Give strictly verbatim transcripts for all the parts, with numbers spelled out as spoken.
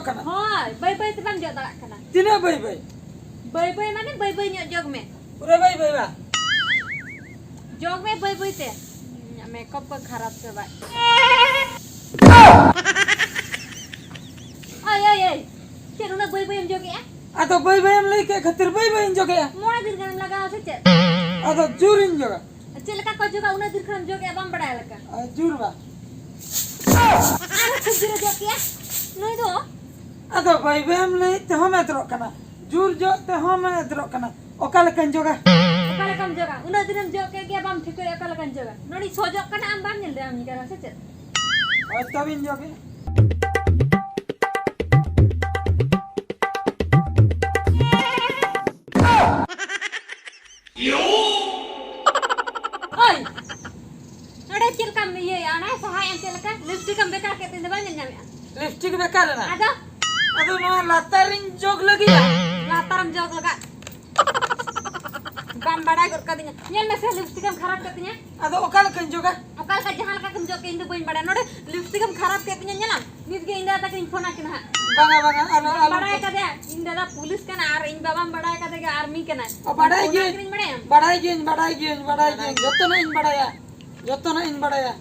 ᱠᱟᱱᱟ᱾ ᱦᱳᱭ, ᱵᱟᱹᱭ ᱵᱟᱹᱭ ᱛᱮ ᱵᱟᱢ ᱡᱚᱜ ᱫᱟᱲᱮᱭᱟᱜ ᱠᱟᱱᱟ᱾ ᱛᱤᱱᱟᱹᱜ ᱵᱟᱹᱭ ᱵᱟᱹᱭ? ᱵᱟᱹᱭ ᱵᱟᱹᱭ ᱢᱟᱱᱮ ᱵᱟᱹᱭ ᱵᱟᱹᱭ ᱧᱚᱜ ᱡᱚᱜ ᱢᱮ᱾ ᱯᱩᱨᱟᱹ ᱵᱟᱹᱭ ᱵᱟᱹᱭ ᱵᱟ? ᱡᱚᱜ ᱢᱮ ᱵᱟᱹᱭ ᱵᱟᱹᱭ ᱛᱮ᱾ ᱤᱧᱟᱹᱜ ᱢᱮᱠᱟᱯ ᱠᱚ ᱠᱷᱟᱨᱟᱯ ᱪᱟᱵᱟᱜ᱾ ᱳᱭ, ᱳᱭ, ᱳᱭ, ᱪᱮᱫ ᱩᱱᱟᱹᱜ ᱵᱟᱹᱭ ᱵᱟᱹᱭᱮᱢ ᱡᱚᱜᱮᱜᱼᱟ? ᱟᱫᱚ ᱵᱟᱹᱭ ᱵᱟᱹᱭᱮᱢ ᱞᱟᱹᱭ ᱠᱮᱫ ᱠᱷᱟᱹᱛᱤᱨ ᱵᱟᱹᱭ ᱵᱟᱹᱭᱤᱧ ᱡᱚᱜᱮᱜᱼᱟ᱾ ᱢᱚᱬᱮ ᱫᱤᱱ ᱜᱟᱱᱮᱢ ᱞᱟᱜᱟᱣᱟ ᱥᱮ ᱪᱮᱫ? ᱟᱫᱚ ᱡᱳᱨᱤᱧ ᱡᱚᱜᱟ᱾ ᱪᱮᱫ ᱞᱮᱠᱟ ᱠᱚ ᱡᱚᱜᱟ, ᱩᱱᱟᱹᱜ ᱫᱤᱱ ᱠᱷᱚᱱᱮᱢ ᱡᱚᱜᱮᱜᱼᱟ, ᱵᱟᱢ ᱵᱟᱲᱟᱭ ᱞᱮᱠᱟ? ᱟᱨ ᱡᱳᱨ ᱵᱟ᱾ ᱟᱨ ᱠᱷᱩᱵ ᱡᱳᱨᱮ ᱡᱚᱜ ᱠᱮᱜᱼᱟ ᱱᱩᱭ ᱫᱚ᱾ ᱟᱫᱚ ᱵᱟᱹᱭ ᱵᱟᱹᱭᱮᱢ ᱞᱟᱹᱭᱮᱫ ᱛᱮᱦᱚᱸᱢ ᱮᱫᱨᱚᱜ ᱠᱟᱱᱟ, ᱡᱳᱨ ᱡᱚᱜ ᱛᱮᱦᱚᱸᱢ ᱮᱫᱨᱚᱜ ᱠᱟᱱᱟ᱾ ᱚᱠᱟ ᱞᱮᱠᱟᱧ ᱡᱚᱜᱟ? ᱚᱠᱟ ᱞᱮᱠᱟᱢ ᱡᱚᱜᱟ? ᱩᱱᱟᱹᱜ ᱫᱤᱱᱮᱢ ᱡᱚᱜ ᱠᱮᱫ ᱜᱮᱭᱟ, ᱵᱟᱢ ᱴᱷᱤᱠᱟᱹᱭᱟ ᱚᱠᱟ ᱞᱮᱠᱟᱧ ᱡᱚᱜᱟ? ᱱᱚᱰᱮᱧ ᱥᱚᱡᱚᱜ ᱠᱟᱱᱟ, ᱟᱢ ᱵᱟᱢ ᱧᱮᱞ ᱫᱟᱲᱮᱭᱟᱜ ᱠᱟᱱᱟ ᱥᱮ ᱪᱮᱫ? ᱦᱳᱭ, ᱛᱚᱵᱮᱧ ᱡᱚᱜᱟ᱾ ᱳᱭ! ᱱᱚᱰᱮ ᱪᱮᱫ ᱞᱮᱠᱟᱢ ᱤᱭᱟᱹᱭᱟ? ᱚᱱᱟ ᱥᱟᱦᱟᱭ ᱮᱢ ᱪᱮᱫ ᱞᱮᱠᱟ? ᱞᱤᱯᱥᱴᱤᱠ ᱮᱢ ᱵᱮᱠᱟᱨ ᱠᱮᱫ ᱛᱤᱧ ᱫᱚ, ᱵᱟᱹᱧ ᱧᱮᱞ ᱧᱟᱢᱮᱫᱼᱟ᱾ ᱞᱤᱯᱥᱴᱤᱠ ᱵᱮᱠᱟᱨ ᱮᱱᱟ? ᱟᱫᱚ? ᱟᱫᱚ ᱱᱚᱣᱟ ᱞᱟᱛᱟᱨ ᱨᱤᱧ ᱡᱚᱜ ᱞᱟᱹᱜᱤᱫ᱾ ᱞᱟᱛᱟᱨᱮᱢ ᱡᱚᱜ ᱞᱟᱜᱟᱫ? ᱵᱟᱢ ᱵᱟᱲᱟᱭ ᱜᱚᱫ ᱠᱟᱫᱤᱧᱟ᱾ ᱧᱮᱞ ᱢᱮᱥᱮ, ᱞᱤᱯᱥᱴᱤᱠ ᱮᱢ ᱠᱷᱟᱨᱟᱯ ᱠᱮᱫ ᱛᱤᱧᱟ᱾ ᱟᱫᱚ ᱚᱠᱟ ᱞᱮᱠᱟᱧ ᱡᱚᱜᱟ? ᱚᱠᱟ ᱞᱮᱠᱟ ᱡᱟᱦᱟᱸ ᱞᱮᱠᱟ ᱜᱮᱢ ᱡᱚᱜ ᱠᱮᱫ, ᱤᱧ ᱫᱚ ᱵᱟᱹᱧ ᱵᱟᱲᱟᱭᱟ᱾ ᱱᱚᱰᱮ ᱞᱤᱯᱥᱴᱤᱠ ᱮᱢ ᱠᱷᱟᱨᱟᱯ ᱠᱮᱫ ᱛᱤᱧᱟ, ᱧᱮᱞᱟᱢ᱾ ᱱᱤᱛ ᱜᱮ ᱤᱧ ᱫᱟᱫᱟ ᱛᱟᱹᱠᱤᱱ ᱯᱷᱳᱱ ᱟᱹᱠᱤᱱᱟ ᱦᱟᱸᱜ᱾ ᱵᱟᱝᱟ, ᱵᱟᱝᱟ, ᱟᱞᱚ, ᱵᱟᱢ ᱟᱞᱚ ᱵᱟᱲᱟᱭ ᱯᱷᱳᱱ᱾ ᱠᱟᱫᱮᱭᱟ, ᱤᱧ ᱫᱟᱫᱟ ᱯᱩᱞᱤᱥ ᱠᱟᱱᱟ ᱟᱨ ᱤᱧ ᱵᱟᱵᱟᱢ ᱵᱟᱲᱟᱭ ᱠᱟᱫᱮ ᱜᱮ ᱟᱨᱢᱤ ᱠᱟᱱᱟᱭ᱾ ᱚ, ᱵᱟᱰᱟᱭ ᱚᱱᱟ ᱜᱤᱭᱟᱹᱧ, ᱠᱤᱱ ᱵᱟᱲᱟᱭᱟᱢ? ᱵᱟᱰᱟᱭ ᱜᱤᱭᱟᱹᱧ, ᱵᱟᱰᱟᱭ ᱜᱤᱭᱟᱹᱧ, ᱵᱟᱰᱟᱭ ᱵᱟᱰᱟᱭ ᱜᱤᱭᱟᱹᱧ, ᱜᱤᱭᱟᱹᱧ᱾ ᱡᱚᱛᱚᱱᱟᱜ ᱤᱧ ᱵᱟᱰᱟᱭᱟ, ᱡᱚᱛᱚᱱᱟᱜ ᱤᱧ ᱵᱟᱰᱟᱭᱟ᱾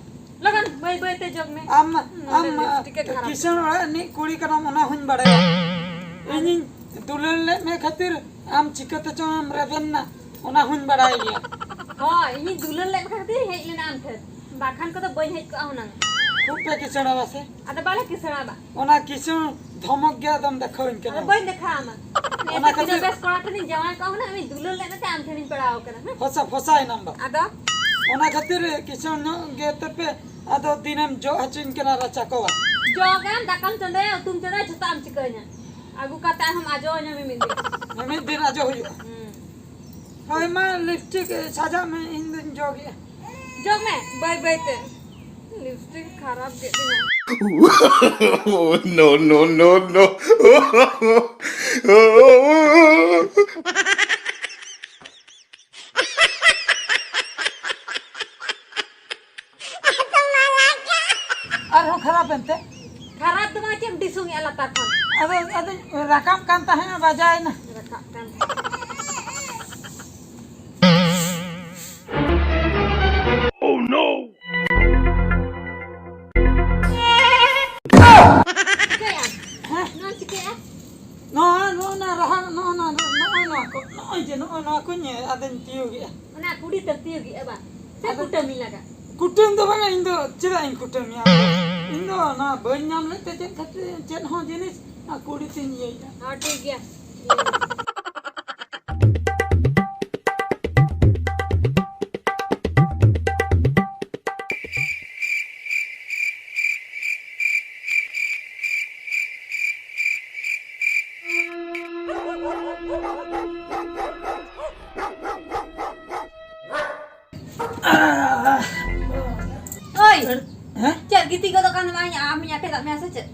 ᱞᱚᱜᱚᱱ ᱵᱟᱹᱭ ᱵᱟᱹᱭ ᱛᱮ ᱡᱚᱜ ᱢᱮ᱾ ᱟᱢ, ᱱᱚᱰᱮ ᱟᱢ, ᱞᱤᱯᱥᱴᱤᱠ ᱮ ᱠᱷᱟᱨᱟᱯ ᱠᱤᱥᱟᱹᱬ ᱠᱟᱫᱟ᱾ ᱚᱲᱟᱜ ᱨᱤᱱᱤᱡ ᱠᱩᱲᱤ ᱠᱟᱱᱟᱢ, ᱚᱱᱟ ᱦᱚᱸᱧ ᱵᱟᱰᱟᱭᱟ᱾ ᱤᱧᱤᱧ ᱫᱩᱞᱟᱹᱲ ᱞᱮᱫ ᱢᱮ ᱠᱷᱟᱹᱛᱤᱨ ᱟᱢ ᱪᱤᱠᱟᱹ ᱛᱮᱪᱚᱝ ᱮᱢ ᱨᱮᱵᱮᱱ ᱱᱟ, ᱚᱱᱟ ᱦᱚᱸᱧ ᱵᱟᱰᱟᱭ ᱜᱮᱭᱟ᱾ ᱦᱳᱭ, ᱤᱧᱤᱧ ᱫᱩᱞᱟᱹᱲ ᱞᱮᱫ ᱢᱮ ᱠᱷᱟᱹᱛᱤᱨ ᱦᱮᱡ ᱞᱮᱱᱟ ᱟᱢ ᱴᱷᱮᱱ, ᱵᱟᱠᱷᱟᱱ ᱠᱚᱫᱚ ᱵᱟᱹᱧ ᱦᱮᱡ ᱠᱚᱜᱼᱟ ᱦᱩᱱᱟᱹᱝ᱾ ᱠᱷᱩᱵ ᱯᱮ ᱠᱤᱥᱟᱹᱬᱟ ᱵᱟ ᱥᱮ? ᱟᱫᱚ ᱵᱟᱞᱮ ᱠᱤᱥᱟᱹᱬᱟ ᱵᱟ᱾ ᱚᱱᱟ ᱠᱤᱥᱟᱹᱬ ᱫᱷᱚᱢᱚᱠ ᱜᱮ ᱟᱫᱚᱢ ᱫᱮᱠᱷᱟᱣᱟᱹᱧ ᱠᱟᱱᱟ᱾ ᱟᱫᱚ ᱵᱟᱹᱧ ᱫᱮᱠᱷᱟᱣ ᱟᱢᱟ᱾ ᱚᱱᱟ ᱱᱤᱭᱟᱹᱛᱮ ᱛᱤᱱᱟᱹᱜ ᱠᱷᱟᱹᱛᱤᱨ ᱵᱮᱥ ᱠᱚᱲᱟ ᱴᱷᱮᱱᱤᱧ ᱡᱟᱶᱟᱭ ᱠᱚᱜᱼᱟ ᱦᱩᱱᱟᱹᱝ, ᱟᱢᱤᱧ ᱫᱩᱞᱟᱹᱲ ᱞᱮᱫ ᱢᱮᱛᱮ ᱟᱢ ᱴᱷᱮᱱᱤᱧ ᱯᱮᱲᱟᱣ ᱠᱟᱱᱟ, ᱦᱮᱸ? ᱯᱷᱚᱥᱟ, ᱯᱷᱚᱥᱟᱭᱮᱱᱟᱢ ᱵᱟ᱾ ᱟᱫᱚ? ᱚᱱᱟ ᱠᱷᱟᱹᱛᱤᱨ ᱠᱤᱥᱟᱹᱬ ᱧᱚᱜ ᱜᱮ ᱛᱮᱯᱮ ᱟᱫᱚ ᱫᱤᱱᱮᱢ ᱡᱚᱜ ᱦᱚᱪᱚᱧ ᱠᱟᱱᱟ ᱨᱟᱪᱟ ᱠᱚ ᱵᱟ᱾ ᱡᱚᱜᱟᱢ, ᱫᱟᱠᱟᱢ ᱪᱚᱸᱫᱟᱭᱟ, ᱩᱛᱩᱢ ᱪᱚᱸᱫᱟᱭᱟ, ᱡᱷᱚᱛᱚ ᱟᱢ ᱪᱤᱠᱟᱹᱧᱟ᱾ ᱟᱹᱜᱩ ᱠᱟᱛᱮ ᱟᱨᱦᱚᱸᱢ ᱟᱡᱚ ᱟᱹᱧᱟ ᱢᱤᱢᱤᱫ ᱫᱤᱱ᱾ ᱢᱤᱢᱤᱫ ᱫᱤᱱ ᱟᱡᱚ ᱦᱩᱭᱩᱜᱼᱟ᱾ ᱦᱩᱸ᱾ ᱦᱳᱭ, ᱢᱟ ᱞᱤᱯᱥᱴᱤᱠ ᱥᱟᱡᱟᱜ ᱢᱮ, ᱤᱧ ᱫᱩᱧ ᱡᱚᱜᱮᱜᱼᱟ᱾ ᱡᱚᱜ ᱢᱮ, ᱵᱟᱹᱭ ᱵᱟᱹᱭ ᱛᱮ᱾ ᱞᱤᱯᱥᱴᱤᱠ ᱠᱷᱟᱨᱟᱯ ᱠᱮᱫ ᱛᱤᱧᱟ᱾ No, no, no, no. ᱟᱨᱦᱚᱸ ᱠᱷᱟᱨᱟᱯ ᱮᱱᱛᱮ? ᱠᱷᱟᱨᱟᱯ ᱫᱚ ᱵᱟᱝ, ᱪᱮᱫ ᱮᱢ ᱰᱤᱥᱩᱝ ᱮᱜᱼᱟ ᱞᱟᱛᱟᱨ ᱠᱷᱚᱱ? ᱟᱫᱚ, ᱟᱫᱚᱧ ᱨᱟᱠᱟᱵ ᱠᱟᱱ ᱛᱟᱦᱮᱸᱱᱟ, ᱵᱟᱡᱟᱭᱮᱱᱟ᱾ ᱨᱟᱠᱟᱵ ᱠᱟᱱ᱾ Oh no! ᱪᱤᱠᱟᱹᱭᱟ? ᱦᱮᱸ? ᱱᱚᱣᱟ ᱪᱤᱠᱟᱹᱭᱟ? ᱱᱚᱣᱟ, ᱱᱚᱣᱟ, ᱱᱚᱣᱟ ᱨᱟᱦᱟ, ᱱᱚᱣᱟ, ᱱᱚᱣᱟ, ᱱᱚᱜᱼᱚᱭ ᱱᱚᱣᱟ ᱠᱚ, ᱱᱚᱜᱼᱚᱭ ᱡᱮ, ᱱᱚᱜᱼᱚᱭ ᱱᱚᱣᱟ ᱠᱚᱧ ᱟᱫᱚᱧ ᱛᱤᱭᱳᱜᱮᱜᱼᱟ᱾ ᱚᱱᱟ ᱠᱩᱰᱤ ᱛᱮᱢ ᱛᱤᱭᱳᱜᱮᱜᱼᱟ ᱵᱟᱝ? ᱥᱮ ᱟᱫᱚ ᱠᱩᱴᱟᱹᱢᱤᱧ ᱞᱟᱜᱟ? ᱠᱩᱴᱟᱹᱢ ᱫᱚ ᱵᱟᱝᱟ, ᱤᱧ ᱫᱚ ᱪᱮᱫᱟᱜ ᱤᱧ ᱠᱩᱴᱟᱹᱢ ᱢᱮᱭᱟ? ᱤᱧ ᱫᱚ ᱚᱱᱟ ᱵᱟᱹᱧ ᱧᱟᱢ ᱞᱮᱫ ᱛᱮ ᱪᱮᱫ ᱠᱷᱟᱹᱛᱤᱨ ᱪᱮᱫ ᱦᱚᱸ ᱡᱤᱱᱤᱥ ᱚᱱᱟ ᱠᱩᱰᱤ ᱛᱤᱧ ᱤᱭᱟᱹᱭᱮᱫᱟ᱾ ᱦᱚᱸ, ᱴᱷᱤᱠ ᱜᱮᱭᱟ᱾ ᱳᱭ! ᱦᱮᱸ? ᱪᱮᱫ ᱜᱤᱛᱤᱡ ᱜᱚᱫᱚᱜ ᱠᱟᱱ ᱛᱟᱢᱟ? ᱟᱢᱤᱧ ᱟᱴᱮᱫᱟᱜ ᱢᱮᱭᱟ ᱥᱮ ᱪᱮᱫ?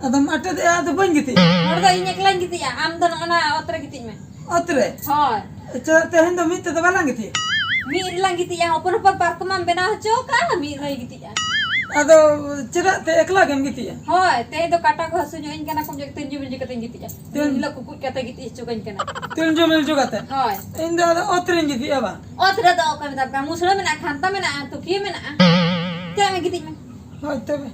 ᱟᱫᱚᱢ ᱟᱴᱮᱫᱮᱜᱼᱟ, ᱟᱫᱚ ᱵᱟᱹᱧ ᱜᱤᱛᱤᱡᱼᱟ᱾ ᱱᱚᱰᱮ ᱫᱚ ᱤᱧ ᱮᱠᱞᱟᱧ ᱜᱤᱛᱤᱡᱼᱟ, ᱟᱢ ᱫᱚ ᱱᱚᱜᱼᱚ ᱱᱟ ᱚᱛ ᱨᱮ ᱜᱤᱛᱤᱡ ᱢᱮ᱾ ᱚᱛ ᱨᱮ? ᱦᱳᱭ᱾ ᱟᱪᱪᱷᱟ, ᱛᱮᱦᱮᱧ ᱫᱚ ᱢᱤᱫ ᱛᱮᱫᱚ ᱵᱟᱞᱟᱝ ᱜᱤᱛᱤᱡᱼᱟ? ᱢᱤᱫ ᱨᱮᱞᱟᱝ ᱜᱤᱛᱤᱡᱼᱟ, ᱦᱚᱯᱚᱱ ᱦᱚᱯᱚᱱ ᱯᱟᱨᱠᱚᱢ ᱮᱢ ᱵᱮᱱᱟᱣ ᱦᱚᱪᱚ ᱠᱟᱜᱼᱟ, ᱢᱤᱫ ᱨᱮᱞᱮ ᱜᱤᱛᱤᱡᱼᱟ᱾ ᱟᱫᱚ ᱪᱮᱫᱟᱜ ᱛᱮ ᱮᱠᱞᱟ ᱜᱮᱢ ᱜᱤᱛᱤᱡᱼᱟ? ᱦᱳᱭ, ᱛᱮᱦᱮᱧ ᱫᱚ ᱠᱟᱴᱟ ᱠᱚ ᱦᱟᱹᱥᱩ ᱧᱚᱜ ᱤᱧ ᱠᱟᱱᱟ, ᱠᱚᱢ ᱧᱚᱜ ᱛᱤᱞᱡᱩ ᱢᱤᱞᱡᱩ ᱠᱟᱛᱮᱧ ᱜᱤᱛᱤᱡᱼᱟ᱾ ᱛᱤᱞ- ᱛᱤᱞ- ᱦᱤᱞᱳᱜ ᱠᱩᱠᱩᱡ ᱠᱟᱛᱮ ᱜᱤᱛᱤᱡ ᱦᱚᱪᱚ ᱠᱟᱹᱧ ᱠᱟᱱᱟ᱾ ᱛᱤᱞᱡᱩ ᱢᱤᱞᱡᱩ ᱠᱟᱛᱮ? ᱦᱳᱭ᱾ ᱤᱧ ᱫᱚ ᱟᱫᱚ ᱚᱛ ᱨᱮᱧ ᱜᱤᱛᱤᱡᱼᱟ ᱵᱟᱝ? ᱚᱛ ᱨᱮᱫᱚ ᱚᱠᱚᱭ ᱢᱮᱛᱟᱢ ᱠᱟᱱᱟ? ᱢᱩᱥᱲᱟᱹ ᱢᱮᱱᱟᱜᱼᱟ, ᱠᱷᱟᱱᱛᱟ ᱢᱮᱱᱟᱜᱼᱟ, ᱛᱩᱠᱷᱤᱭᱟᱹ ᱢᱮᱱᱟᱜᱼᱟ᱾ ᱪᱟᱞᱟᱜ ᱢᱮ, ᱜᱤᱛᱤᱡ ᱢᱮ᱾ ᱦᱳᱭ ᱛᱚᱵᱮ᱾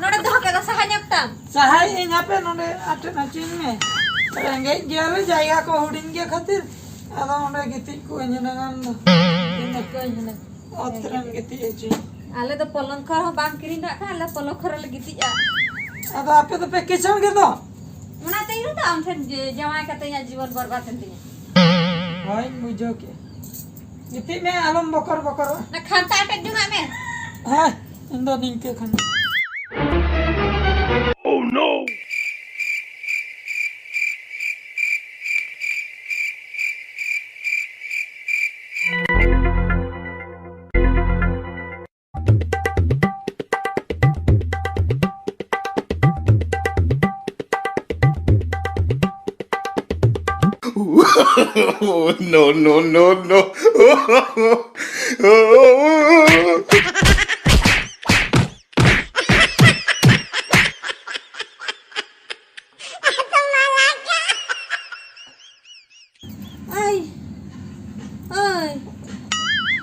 ᱱᱚᱰᱮ ᱫᱚᱦᱚ ᱠᱮᱫᱟ, ᱥᱟᱦᱟ ᱧᱚᱜ ᱛᱟᱢ᱾ ᱥᱟᱦᱟᱭ ᱤᱧ, ᱦᱟᱯᱮ ᱱᱚᱰᱮ ᱟᱴᱮᱫ ᱦᱚᱪᱚᱧ ᱢᱮ᱾ ᱨᱮᱸᱜᱮᱡ ᱜᱮᱭᱟᱞᱮ, ᱡᱟᱭᱜᱟ ᱠᱚ ᱦᱩᱰᱤᱧ ᱜᱮᱭᱟ ᱠᱷᱟᱹᱛᱤᱨ᱾ ᱟᱫᱚ ᱚᱸᱰᱮ ᱜᱤᱛᱤᱡ ᱠᱚ ᱤᱧ ᱦᱩᱱᱟᱹᱝ ᱫᱚ᱾ ᱤᱧ ᱫᱚ ᱚᱛ ᱨᱮᱢ ᱜᱤᱛᱤᱡ ᱦᱚᱪᱚᱧ᱾ ᱟᱞᱮ ᱫᱚ ᱯᱚᱞᱚᱝ ᱠᱚ ᱦᱚᱸ ᱵᱟᱝ ᱠᱤᱨᱤᱧ ᱫᱟᱜ ᱠᱷᱟᱱ, ᱟᱞᱮ ᱯᱚᱞᱚᱝ ᱠᱚ ᱨᱮᱞᱮ ᱜᱤᱛᱤᱡᱼᱟ᱾ ᱟᱫᱚ ᱟᱯᱮ ᱫᱚᱯᱮ ᱠᱤᱥᱟᱹᱬ ᱜᱮᱫᱚ᱾ ᱚᱱᱟᱛᱮ ᱤᱧ ᱫᱚ ᱟᱢ ᱴᱷᱮᱱ ᱡᱮ ᱡᱟᱶᱟᱭ ᱠᱟᱛᱮ ᱤᱧᱟᱹᱜ ᱡᱤᱵᱚᱱ ᱵᱚᱨᱵᱟᱫ ᱮᱱ ᱛᱤᱧᱟ᱾ ᱦᱳᱭ, ᱵᱩᱡᱷᱟᱹᱣ ᱠᱮᱜᱼᱟ᱾ ᱜᱤᱛᱤᱡ ᱢᱮ, ᱟᱞᱚᱢ ᱵᱚᱠᱚᱨ ᱵᱚᱠᱚᱨᱚᱜᱼᱟ᱾ ᱚᱱᱟ ᱠᱷᱟᱱᱛᱟ ᱟᱴᱮᱫ ᱡᱚᱝᱟᱜ ᱢᱮ᱾ ᱦᱮᱸ, ᱤᱧ ᱫᱚ ᱱᱤᱝᱠᱟᱹ ᱠᱷᱟᱱ᱾ Oh no! Oh, no, no, no, no. ᱳᱭ, ᱳᱭ᱾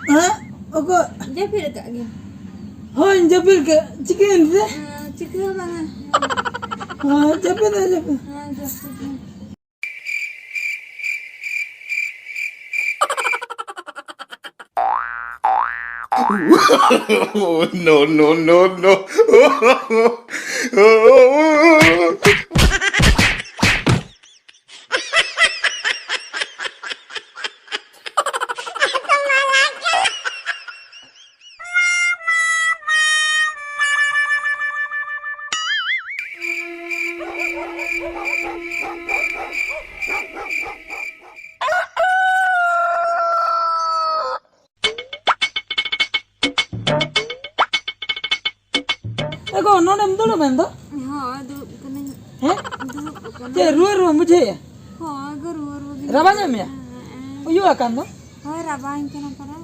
ᱦᱮᱸ? ᱚᱠᱚᱭ? ᱡᱟᱹᱯᱤᱫ ᱟᱠᱟᱫ ᱜᱮ᱾ ᱦᱳᱭ, ᱡᱟᱹᱯᱤᱫ ᱠᱮᱫ᱾ ᱪᱤᱠᱟᱹᱭᱮᱱ ᱛᱮ? ᱦᱮᱸ, ᱪᱤᱠᱟᱹ ᱦᱚᱸ ᱵᱟᱝᱟ᱾ ᱦᱮᱸ, ᱡᱟᱹᱯᱤᱫ ᱢᱮ, ᱡᱟᱹᱯᱤᱫ᱾ ᱦᱮᱸ, ᱡᱟᱹᱯᱤᱫ ᱢᱮ᱾ Oh, no, no, no, no. ᱮ ᱜᱚ, ᱱᱚᱰᱮᱢ ᱫᱩᱲᱩᱵ ᱮᱱ ᱫᱚ? ᱦᱳᱭ, ᱫᱩᱲᱩᱵ ᱠᱟᱹᱱᱟᱹᱧ᱾ ᱦᱮᱸ? ᱫᱩᱲᱩᱵ ᱠᱟᱹᱱᱟᱹᱧ᱾ ᱪᱮᱫ, ᱨᱩᱣᱟᱹ ᱨᱩᱣᱟᱹᱢ ᱵᱩᱡᱷᱟᱹᱣᱮᱫᱼᱟ? ᱦᱳᱭ, ᱜᱚ, ᱨᱩᱣᱟᱹ ᱨᱩᱣᱟᱹ ᱜᱤᱧ ᱨᱟᱵᱟᱝ ᱮᱫ ᱢᱮᱭᱟ? ᱦᱮᱸ, ᱦᱮᱸ᱾ ᱩᱭᱩ ᱟᱠᱟᱱ ᱫᱚ? ᱦᱳᱭ, ᱨᱟᱵᱟᱝ ᱠᱟᱱᱟ ᱯᱟᱨᱟ᱾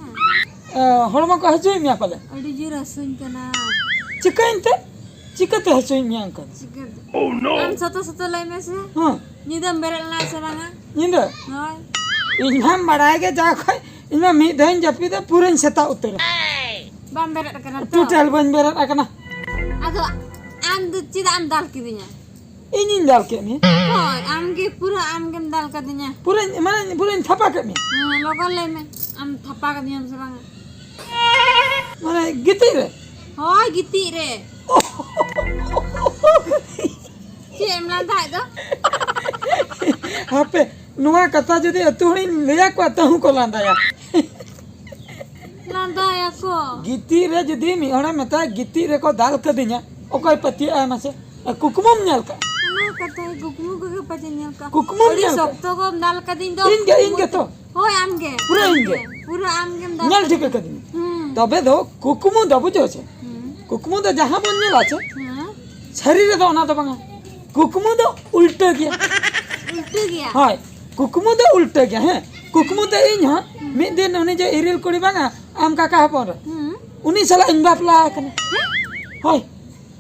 ᱮ, ᱦᱚᱲᱢᱚ ᱠᱚ ᱦᱟᱹᱥᱩᱭᱮᱫ ᱢᱮᱭᱟ ᱯᱟᱞᱮ? ᱟᱹᱰᱤ ᱡᱳᱨ ᱦᱟᱹᱥᱩᱧ ᱠᱟᱱᱟ᱾ ᱪᱤᱠᱟᱹᱭᱮᱱ ᱛᱮ? ᱪᱤᱠᱟᱹᱛᱮ ᱦᱟᱹᱥᱩᱭᱮᱫ ᱢᱮᱭᱟ ᱚᱱᱠᱟ ᱫᱚ? ᱪᱤᱠᱟᱹᱛᱮ? Oh, no! ᱟᱢ ᱥᱚᱛᱚ ᱥᱚᱛᱚ ᱞᱟᱹᱭ ᱢᱮᱥᱮ᱾ ᱦᱮᱸ᱾ ᱧᱤᱫᱟᱹᱢ ᱵᱮᱨᱮᱫ ᱞᱮᱱᱟ ᱥᱮ ᱵᱟᱝᱟ? ᱧᱤᱫᱟᱹ? ᱦᱳᱭ᱾ ᱤᱧ ᱢᱟᱢ ᱵᱟᱲᱟᱭ ᱜᱮ ᱡᱟ ᱠᱷᱚᱡ, ᱤᱧ ᱢᱟ ᱢᱤᱫ ᱫᱷᱟᱣ ᱤᱧ ᱡᱟᱹᱯᱤᱫᱟ, ᱯᱩᱨᱟᱹᱧ ᱥᱮᱛᱟᱜ ᱩᱛᱟᱹᱨᱟ᱾ ᱵᱟᱢ ᱵᱮᱨᱮᱫ ᱟᱠᱟᱱᱟ ᱛᱚ? ᱴᱳᱴᱟᱞ ᱵᱟᱹᱧ ᱵᱮᱨᱮᱫ ᱟᱠᱟᱱᱟ᱾ ᱟᱫᱚ ᱟᱢ ᱫᱚ ᱪᱮᱫᱟᱜ ᱮᱢ ᱫᱟᱞ ᱠᱤᱫᱤᱧᱟ? ᱤᱧᱤᱧ ᱫᱟᱞ ᱠᱮᱫ ᱢᱮᱭᱟ᱾ ᱦᱳᱭ, ᱟᱢ ᱜᱮ, ᱯᱩᱨᱟᱹ ᱟᱢ ᱜᱮᱢ ᱫᱟᱞ ᱠᱟᱫᱤᱧᱟ᱾ ᱯᱩᱨᱟᱹᱧ, ᱢᱟᱱᱮ, ᱯᱩᱨᱟᱹᱧ ᱛᱷᱟᱯᱟ ᱠᱮᱫ ᱢᱮᱭᱟ᱾ ᱦᱮᱸ, ᱞᱚᱜᱚᱱ ᱞᱟᱹᱭ ᱢᱮ, ᱟᱢ ᱛᱷᱟᱯᱟ ᱠᱟᱫᱤᱧᱟᱢ ᱥᱮ ᱵᱟᱝᱟ? ᱢᱟᱱᱮ, ᱜᱤᱛᱤᱡ ᱨᱮ? ᱦᱳᱭ, ᱜᱤᱛᱤᱡ ᱨᱮ᱾ ᱪᱮᱫ ᱮᱢ ᱞᱟᱸᱫᱟᱭᱮᱫ ᱫᱚ? ᱦᱟᱯᱮ, ᱱᱚᱣᱟ ᱠᱟᱛᱷᱟ ᱡᱩᱫᱤ ᱟᱹᱛᱩ ᱦᱚᱲᱤᱧ ᱞᱟᱹᱭ ᱟᱠᱚᱣᱟ, ᱛᱟᱹᱦᱩ ᱠᱚ ᱞᱟᱸᱫᱟᱭᱟ᱾ ᱞᱟᱸᱫᱟᱭᱟᱠᱚ᱾ ᱜᱤᱛᱤᱡ ᱨᱮ ᱡᱩᱫᱤ ᱢᱤᱫ ᱦᱚᱲᱮ ᱢᱮᱛᱟᱭᱟ, "ᱜᱤᱛᱤᱡ ᱨᱮᱠᱚ ᱫᱟᱞ ᱠᱟᱹᱫᱤᱧᱟ", ᱚᱠᱚᱭ ᱯᱟᱹᱛᱭᱟᱹᱜᱼᱟᱭ ᱢᱟᱥᱮ? ᱠᱩᱠᱢᱩᱢ ᱧᱮᱞ ᱠᱟᱜᱼᱟ? ᱚᱱᱟ ᱠᱟᱛᱷᱟ, ᱠᱩᱠᱢᱩ ᱠᱚᱜᱮ ᱯᱟᱪᱮ ᱧᱮᱞ ᱠᱟᱜᱼᱟ᱾ ᱠᱩᱠᱢᱩᱢ ᱟᱹᱰᱤ ᱧᱮᱞ ᱠᱟᱜᱼᱟ? ᱥᱚᱠᱛᱚ ᱠᱚᱢ ᱫᱟᱞ ᱠᱟᱹᱫᱤᱧ ᱫᱚ᱾ ᱤᱧ ᱜᱮ, ᱤᱧ ᱜᱮᱛᱚ᱾ ᱦᱳᱭ, ᱟᱢ ᱜᱮ᱾ ᱯᱩᱨᱟᱹ ᱤᱧ ᱜᱮ᱾ ᱯᱩᱨᱟᱹ ᱟᱢ ᱜᱮᱢ ᱫᱟᱞ ᱧᱮᱞ ᱠᱟᱹᱫᱤᱧᱟ᱾ ᱴᱷᱤᱠ ᱠᱟᱹᱫᱤᱧᱟ᱾ ᱦᱩᱸ᱾ ᱛᱚᱵᱮ ᱫᱚ ᱠᱩᱠᱢᱩ ᱫᱚ, ᱵᱩᱡᱷᱟᱹᱣ ᱪᱮ? ᱦᱩᱸ᱾ ᱠᱩᱠᱢᱩ ᱫᱚ ᱡᱟᱦᱟᱸ ᱵᱚᱱ ᱧᱮᱞᱟ ᱪᱮ, ᱦᱮᱸ᱾ ᱥᱟᱹᱨᱤ ᱨᱮᱫᱚ ᱚᱱᱟ ᱫᱚ ᱵᱟᱝᱟ᱾ ᱠᱩᱠᱢᱩ ᱫᱚ ᱩᱞᱴᱟᱹ ᱜᱮᱭᱟ᱾ ᱩᱞᱴᱟᱹ ᱜᱮᱭᱟ? ᱦᱳᱭ᱾ ᱠᱩᱠᱢᱩ ᱫᱚ ᱩᱞᱴᱟᱹ ᱜᱮᱭᱟ, ᱦᱮᱸ᱾ ᱠᱩᱠᱢᱩ ᱫᱚ ᱤᱧ ᱦᱚᱸ ᱢᱤᱫ ᱫᱤᱱ ᱩᱱᱤ ᱡᱮ ᱤᱨᱤᱞ ᱠᱩᱲᱤ ᱵᱟᱝᱟ, ᱟᱢ ᱠᱟᱠᱟ ᱦᱚᱯᱚᱱ ᱨᱮ, ᱦᱩᱸ᱾ ᱩᱱᱤ ᱥᱟᱞᱟᱜ ᱤᱧ ᱵᱟᱯᱞᱟ ᱟᱠᱟᱱᱟ᱾ ᱦᱮᱸ? ᱦᱳᱭ᱾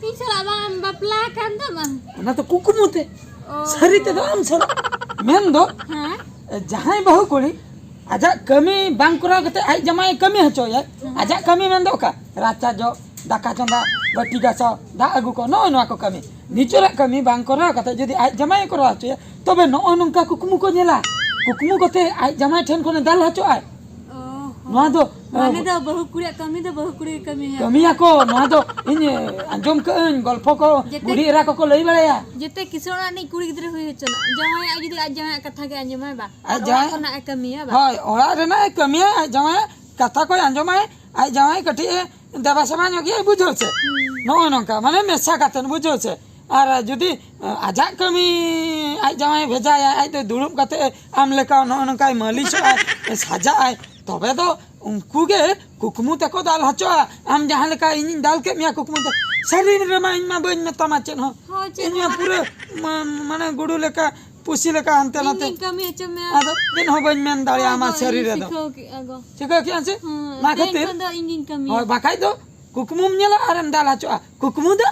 ᱤᱧ ᱥᱟᱞᱟᱜ ᱵᱟᱢ ᱵᱟᱯᱞᱟ ᱟᱠᱟᱱ ᱫᱚ ᱵᱟᱝ? ᱚᱱᱟ ᱫᱚ ᱠᱩᱠᱢᱩ ᱛᱮ᱾ ᱚ᱾ ᱥᱟᱹᱨᱤ ᱛᱮᱫᱚ ᱟᱢ ᱥᱟᱞᱟᱜ᱾ ᱢᱮᱱ ᱫᱚ, ᱦᱮᱸ? ᱡᱟᱦᱟᱸᱭ ᱵᱟᱹᱦᱩ ᱠᱩᱲᱤ ᱟᱡᱟᱜ ᱠᱟᱹᱢᱤ ᱵᱟᱝ ᱠᱚᱨᱟᱣ ᱠᱟᱛᱮ ᱟᱡ ᱡᱟᱢᱟᱭᱮ ᱠᱟᱹᱢᱤ ᱦᱚᱪᱚᱭᱟ, ᱦᱮᱸ᱾ ᱟᱡᱟᱜ ᱠᱟᱹᱢᱤ ᱢᱮᱱ ᱫᱚ ᱚᱠᱟ? ᱨᱟᱪᱟ ᱡᱚᱜ, ᱫᱟᱠᱟ ᱪᱚᱸᱫᱟ, ᱵᱟᱹᱴᱤ ᱜᱟᱥᱟᱣ, ᱫᱟᱜ ᱟᱹᱜᱩ ᱠᱚ, ᱱᱚᱜᱼᱚ ᱱᱚᱣᱟ ᱠᱚ ᱠᱟᱹᱢᱤ᱾ ᱱᱤᱡᱮᱨᱟᱜ ᱠᱟᱹᱢᱤ ᱵᱟᱝ ᱠᱚᱨᱟᱣ ᱠᱟᱛᱮ ᱡᱩᱫᱤ ᱟᱡ ᱡᱟᱢᱟᱭᱮ ᱠᱚᱨᱟᱣ ᱦᱚᱪᱚᱭᱟ, ᱛᱚᱵᱮ ᱱᱚᱜᱼᱚ ᱱᱚᱝᱠᱟ ᱠᱩᱠᱢᱩ ᱠᱚ ᱧᱮᱞᱟ᱾ ᱠᱩᱠᱢᱩ ᱠᱚᱛᱮ ᱟᱡ ᱡᱟᱢᱟᱭ ᱴᱷᱮᱱ ᱠᱷᱚᱱᱮ ᱫᱟᱞ ᱦᱚᱪᱚᱜᱼᱟᱭ᱾ ᱚ ᱦᱚᱸ᱾ ᱱᱚᱣᱟ ᱫᱚ, ᱢᱟᱱᱮ ᱫᱚ ᱵᱟᱹᱦᱩ ᱠᱩᱲᱤᱭᱟᱜ ᱠᱟᱹᱢᱤ ᱫᱚ ᱵᱟᱹᱦᱩ ᱠᱩᱲᱤ ᱜᱮ ᱠᱟᱹᱢᱤᱭᱟ᱾ ᱠᱟᱹᱢᱤᱭᱟᱠᱚ, ᱱᱚᱣᱟ ᱫᱚ ᱤᱧ, ᱮ, ᱟᱸᱡᱚᱢ ᱠᱟᱜ ᱟᱹᱧ, ᱜᱚᱞᱯᱷᱚ ᱠᱚ, ᱡᱮᱛᱮ ᱵᱩᱰᱷᱤ ᱮᱨᱟ ᱠᱚᱠᱚ ᱞᱟᱹᱭ ᱵᱟᱲᱟᱭᱟ᱾ ᱡᱮᱛᱮ ᱠᱤᱥᱟᱹᱬ ᱚᱲᱟᱜ ᱨᱤᱱᱤᱡ ᱠᱩᱲᱤ ᱜᱤᱫᱽᱨᱟᱹ ᱦᱩᱭ ᱦᱚᱪᱚᱱᱟ, ᱡᱟᱶᱟᱭᱟᱜ ᱡᱩᱫᱤ ᱟᱡ ᱡᱟᱶᱟᱭᱟᱜ ᱠᱟᱛᱷᱟ ᱜᱮ ᱟᱸᱡᱚᱢᱟᱭ ᱵᱟ, ᱟᱡ ᱟᱨ ᱚᱲᱟᱜ ᱡᱟᱶᱟᱭ ᱠᱚᱨᱮᱱᱟᱜ ᱮ ᱠᱟᱹᱢᱤᱭᱟ ᱵᱟ᱾ ᱦᱳᱭ, ᱚᱲᱟᱜ ᱨᱮᱱᱟᱜ ᱮ ᱠᱟᱹᱢᱤᱭᱟ, ᱟᱡ ᱡᱟᱶᱟᱭᱟᱜ ᱠᱟᱛᱷᱟ ᱠᱚᱭ ᱟᱸᱡᱚᱢᱟᱭ, ᱟᱡ ᱡᱟᱶᱟᱭ ᱠᱟᱹᱴᱤᱡ ᱮ ᱫᱮᱵᱟ ᱥᱮᱵᱟ ᱧᱚᱜ ᱜᱮᱭᱟ, ᱵᱩᱡᱷᱟᱹᱣ ᱥᱮ? ᱦᱩᱸ᱾ ᱱᱚᱜᱼᱚ ᱱᱚᱝᱠᱟ, ᱢᱟᱱᱮ ᱢᱮᱥᱟ ᱠᱟᱛᱮᱫ, ᱵᱩᱡᱷᱟᱹᱣ ᱥᱮ? ᱟᱨ ᱡᱩᱫᱤ, ᱮ, ᱟᱡᱟᱜ ᱠᱟᱹᱢᱤ ᱟᱡ ᱡᱟᱶᱟᱭ ᱵᱷᱮᱡᱟᱭᱟ, ᱟᱡ ᱫᱚ ᱫᱩᱲᱩᱵ ᱠᱟᱛᱮ ᱟᱢ ᱞᱮᱠᱟ ᱱᱚᱜᱼᱚ ᱱᱚᱝᱠᱟᱭ ᱢᱟᱹᱞᱤᱥᱚᱜᱼᱟᱭ, ᱥᱟᱡᱟᱜᱼᱟᱭ, ᱛᱚᱵᱮ ᱫᱚ ᱩᱱᱠᱩ ᱜᱮ ᱠᱩᱠᱢᱩ ᱛᱮᱠᱚ ᱫᱟᱞ ᱦᱚᱪᱚᱜᱼᱟ᱾ ᱟᱢ ᱡᱟᱦᱟᱸ ᱞᱮᱠᱟ ᱤᱧᱤᱧ ᱫᱟᱞ ᱠᱮᱫ ᱢᱮᱭᱟ ᱠᱩᱠᱢᱩ ᱛᱮ, ᱥᱟᱹᱨᱤ ᱨᱮᱢᱟ ᱤᱧ ᱢᱟ ᱵᱟᱹᱧ ᱢᱮᱛᱟᱢᱟ ᱪᱮᱫ ᱦᱚᱸ᱾ ᱦᱳᱭ, ᱪᱮᱫ ᱤᱧ ᱢᱟ ᱦᱚᱸ᱾ ᱯᱩᱨᱟᱹ ᱢᱟ-, ᱢᱟᱱᱮ ᱜᱩᱰᱩ ᱞᱮᱠᱟ ᱯᱩᱥᱤ ᱞᱮᱠᱟ ᱦᱟᱱᱛᱮ ᱤᱧ ᱱᱟᱛᱮ᱾ ᱜᱤᱧ ᱠᱟᱹᱢᱤ ᱦᱚᱪᱚ ᱢᱮᱭᱟ᱾ ᱟᱫᱚ ᱪᱮᱫ ᱦᱚᱸ ᱵᱟᱹᱧ ᱢᱮᱱ ᱫᱟᱲᱮᱭᱟᱢᱟ ᱦᱳᱭ, ᱥᱟᱹᱨᱤ ᱤᱧ ᱨᱮᱫᱚ᱾ ᱥᱤᱠᱷᱟᱹᱣ ᱠᱮᱜᱼᱟ ᱜᱚ᱾ ᱪᱤᱠᱟᱹ ᱠᱮᱜᱼᱟ ᱥᱮ? ᱦᱮᱸ, ᱚᱱᱟ ᱛᱮᱦᱮᱧ ᱠᱷᱟᱹᱛᱤᱨ ᱠᱷᱚᱱ ᱫᱚ ᱤᱧ ᱜᱤᱧ ᱠᱟᱹᱢᱤᱭᱟ᱾ ᱦᱳᱭ, ᱵᱟᱠᱷᱟᱡ ᱫᱚ ᱠᱩᱠᱢᱩᱢ ᱧᱮᱞᱟ ᱟᱨᱮᱢ ᱫᱟᱞ ᱦᱚᱪᱚᱜᱼᱟ᱾ ᱠᱩᱠᱢᱩ ᱫᱚ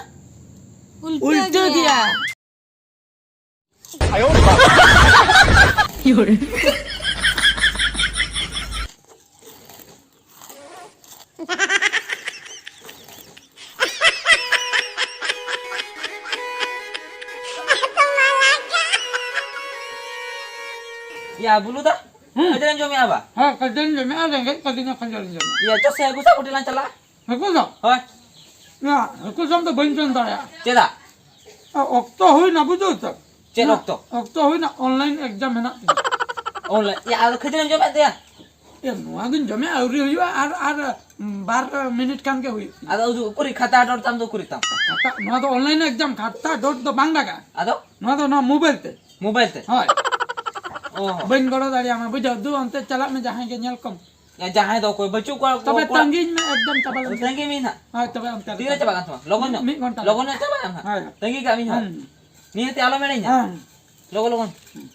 ᱩᱞᱴᱟᱹ ᱩᱞᱴᱟᱹ ᱜᱮᱭᱟ᱾ ᱜᱮᱭᱟ᱾ ᱭᱟ, ᱵᱩᱞᱩ ᱫᱟ, ᱦᱩᱸ᱾ ᱠᱷᱟᱹᱡᱟᱹᱲᱤᱢ ᱡᱚᱢᱮᱜᱼᱟ ᱵᱟ? ᱦᱮᱸ, ᱠᱷᱟᱹᱡᱟᱹᱲᱤᱧ ᱡᱚᱢᱮᱜᱼᱟ, ᱨᱮᱸᱜᱮᱡ ᱠᱟᱹᱫᱤᱧᱟ, ᱠᱷᱟᱹᱡᱟᱹᱲᱤᱧ ᱡᱚᱢᱮᱜᱼᱟ᱾ ᱭᱟ, ᱪᱚ ᱥᱮ ᱦᱟᱹᱠᱩ ᱥᱟᱵ ᱠᱟᱹᱴᱤᱡ ᱞᱟᱝ ᱪᱟᱞᱟᱜᱼᱟ᱾ ᱦᱟᱹᱠᱩ ᱥᱟᱵ? ᱦᱳᱭ᱾ ᱭᱟ, ᱦᱟᱹᱠᱩ ᱥᱟᱵ ᱫᱚ ᱵᱟᱹᱧ ᱥᱮᱱ ᱫᱟᱲᱮᱭᱟᱜᱼᱟ᱾ ᱪᱮᱫᱟᱜ? ᱚᱠᱛᱚ ᱦᱩᱭᱱᱟ, ᱵᱩᱡᱷᱟᱹᱣ ᱛᱚ? ᱪᱮᱫ ᱚᱠᱛᱚ? ᱚᱠᱛᱚ ᱦᱩᱭᱱᱟ, online exam ᱦᱮᱱᱟᱜ ᱛᱤᱧᱟ᱾ Online? ᱭᱟ, ᱟᱫᱚ ᱠᱷᱟᱹᱡᱟᱹᱲᱤᱢ ᱡᱚᱢᱮᱫ ᱛᱮᱭᱟ? ᱮ, ᱱᱚᱣᱟ ᱫᱚᱧ ᱡᱚᱢᱮᱫ ᱟᱹᱣᱨᱤ ᱦᱩᱭᱩᱜᱼᱟ, ᱟᱨ, ᱟᱨ, ᱩᱸ, ᱵᱟᱨ ᱢᱤᱱᱤᱴ ᱠᱷᱟᱱ ᱜᱮ ᱦᱩᱭᱩᱜ ᱛᱤᱧᱟ᱾ ᱟᱫᱚ ᱩᱫᱩᱜ ᱩᱠᱩᱨᱤᱡ ᱠᱷᱟᱛᱟ ᱰᱚᱴ ᱛᱟᱢ ᱫᱚ ᱩᱠᱩᱨᱤᱡ ᱛᱟᱢ? ᱠᱷᱟᱛᱟ, ᱱᱚᱣᱟ ᱫᱚ online exam, ᱠᱷᱟᱛᱟ ᱰᱚᱴ ᱫᱚ ᱵᱟᱝ ᱞᱟᱜᱟᱜᱼᱟ᱾ ᱟᱫᱚ? ᱱᱚᱣᱟ ᱫᱚ ᱱᱚᱣᱟ mobile ᱛᱮ᱾ Mobile ᱛᱮ? ᱦᱳᱭ᱾ ᱚ᱾ ᱵᱟᱹᱧ ᱜᱚᱲᱚ ᱫᱟᱲᱮᱭᱟᱢᱟ, ᱵᱩᱡᱷᱟᱹᱣ? ᱫᱩ ᱚᱱᱛᱮ ᱪᱟᱞᱟᱜ ᱢᱮ, ᱡᱟᱦᱟᱸᱭ ᱜᱮ ᱧᱮᱞ ᱠᱚᱢ᱾ ᱭᱟ, ᱡᱟᱦᱟᱸᱭ ᱫᱚ ᱚᱠᱚᱭ ᱵᱟᱹᱪᱩᱜ ᱠᱚᱣᱟ, ᱛᱚᱵᱮ ᱠᱚ-, ᱠᱚᱲᱟ-, ᱛᱟᱺᱜᱤᱧ ᱢᱮ, ᱮᱠᱫᱚᱢ ᱪᱟᱵᱟ ᱞᱮᱱ ᱜᱮ᱾ ᱛᱟᱺᱜᱤᱧ ᱢᱮ ᱱᱟᱦᱟᱜ᱾ ᱦᱳᱭ, ᱛᱚᱵᱮ ᱚᱱᱛᱮ ᱛᱤᱨᱮ ᱨᱮ ᱪᱟᱵᱟᱜ ᱠᱟᱱ ᱛᱟᱢᱟ? ᱞᱚᱜᱚᱱ ᱢᱤᱫ, ᱧᱚᱜ᱾ ᱢᱤᱫ ᱜᱷᱚᱱᱴᱟ ᱞᱚᱜᱚᱱ ᱨᱮ᱾ ᱧᱚᱜ ᱪᱟᱵᱟᱜ ᱠᱟᱱ ᱛᱟᱢᱟ᱾ ᱦᱮᱸ᱾ ᱛᱟᱺᱜᱤ ᱠᱟᱜ ᱢᱤᱧ ᱦᱚᱲ᱾ ᱦᱮᱸ᱾ ᱞᱚᱜᱚᱱ, ᱞᱚᱜᱚᱱ᱾ ᱦᱮᱸ᱾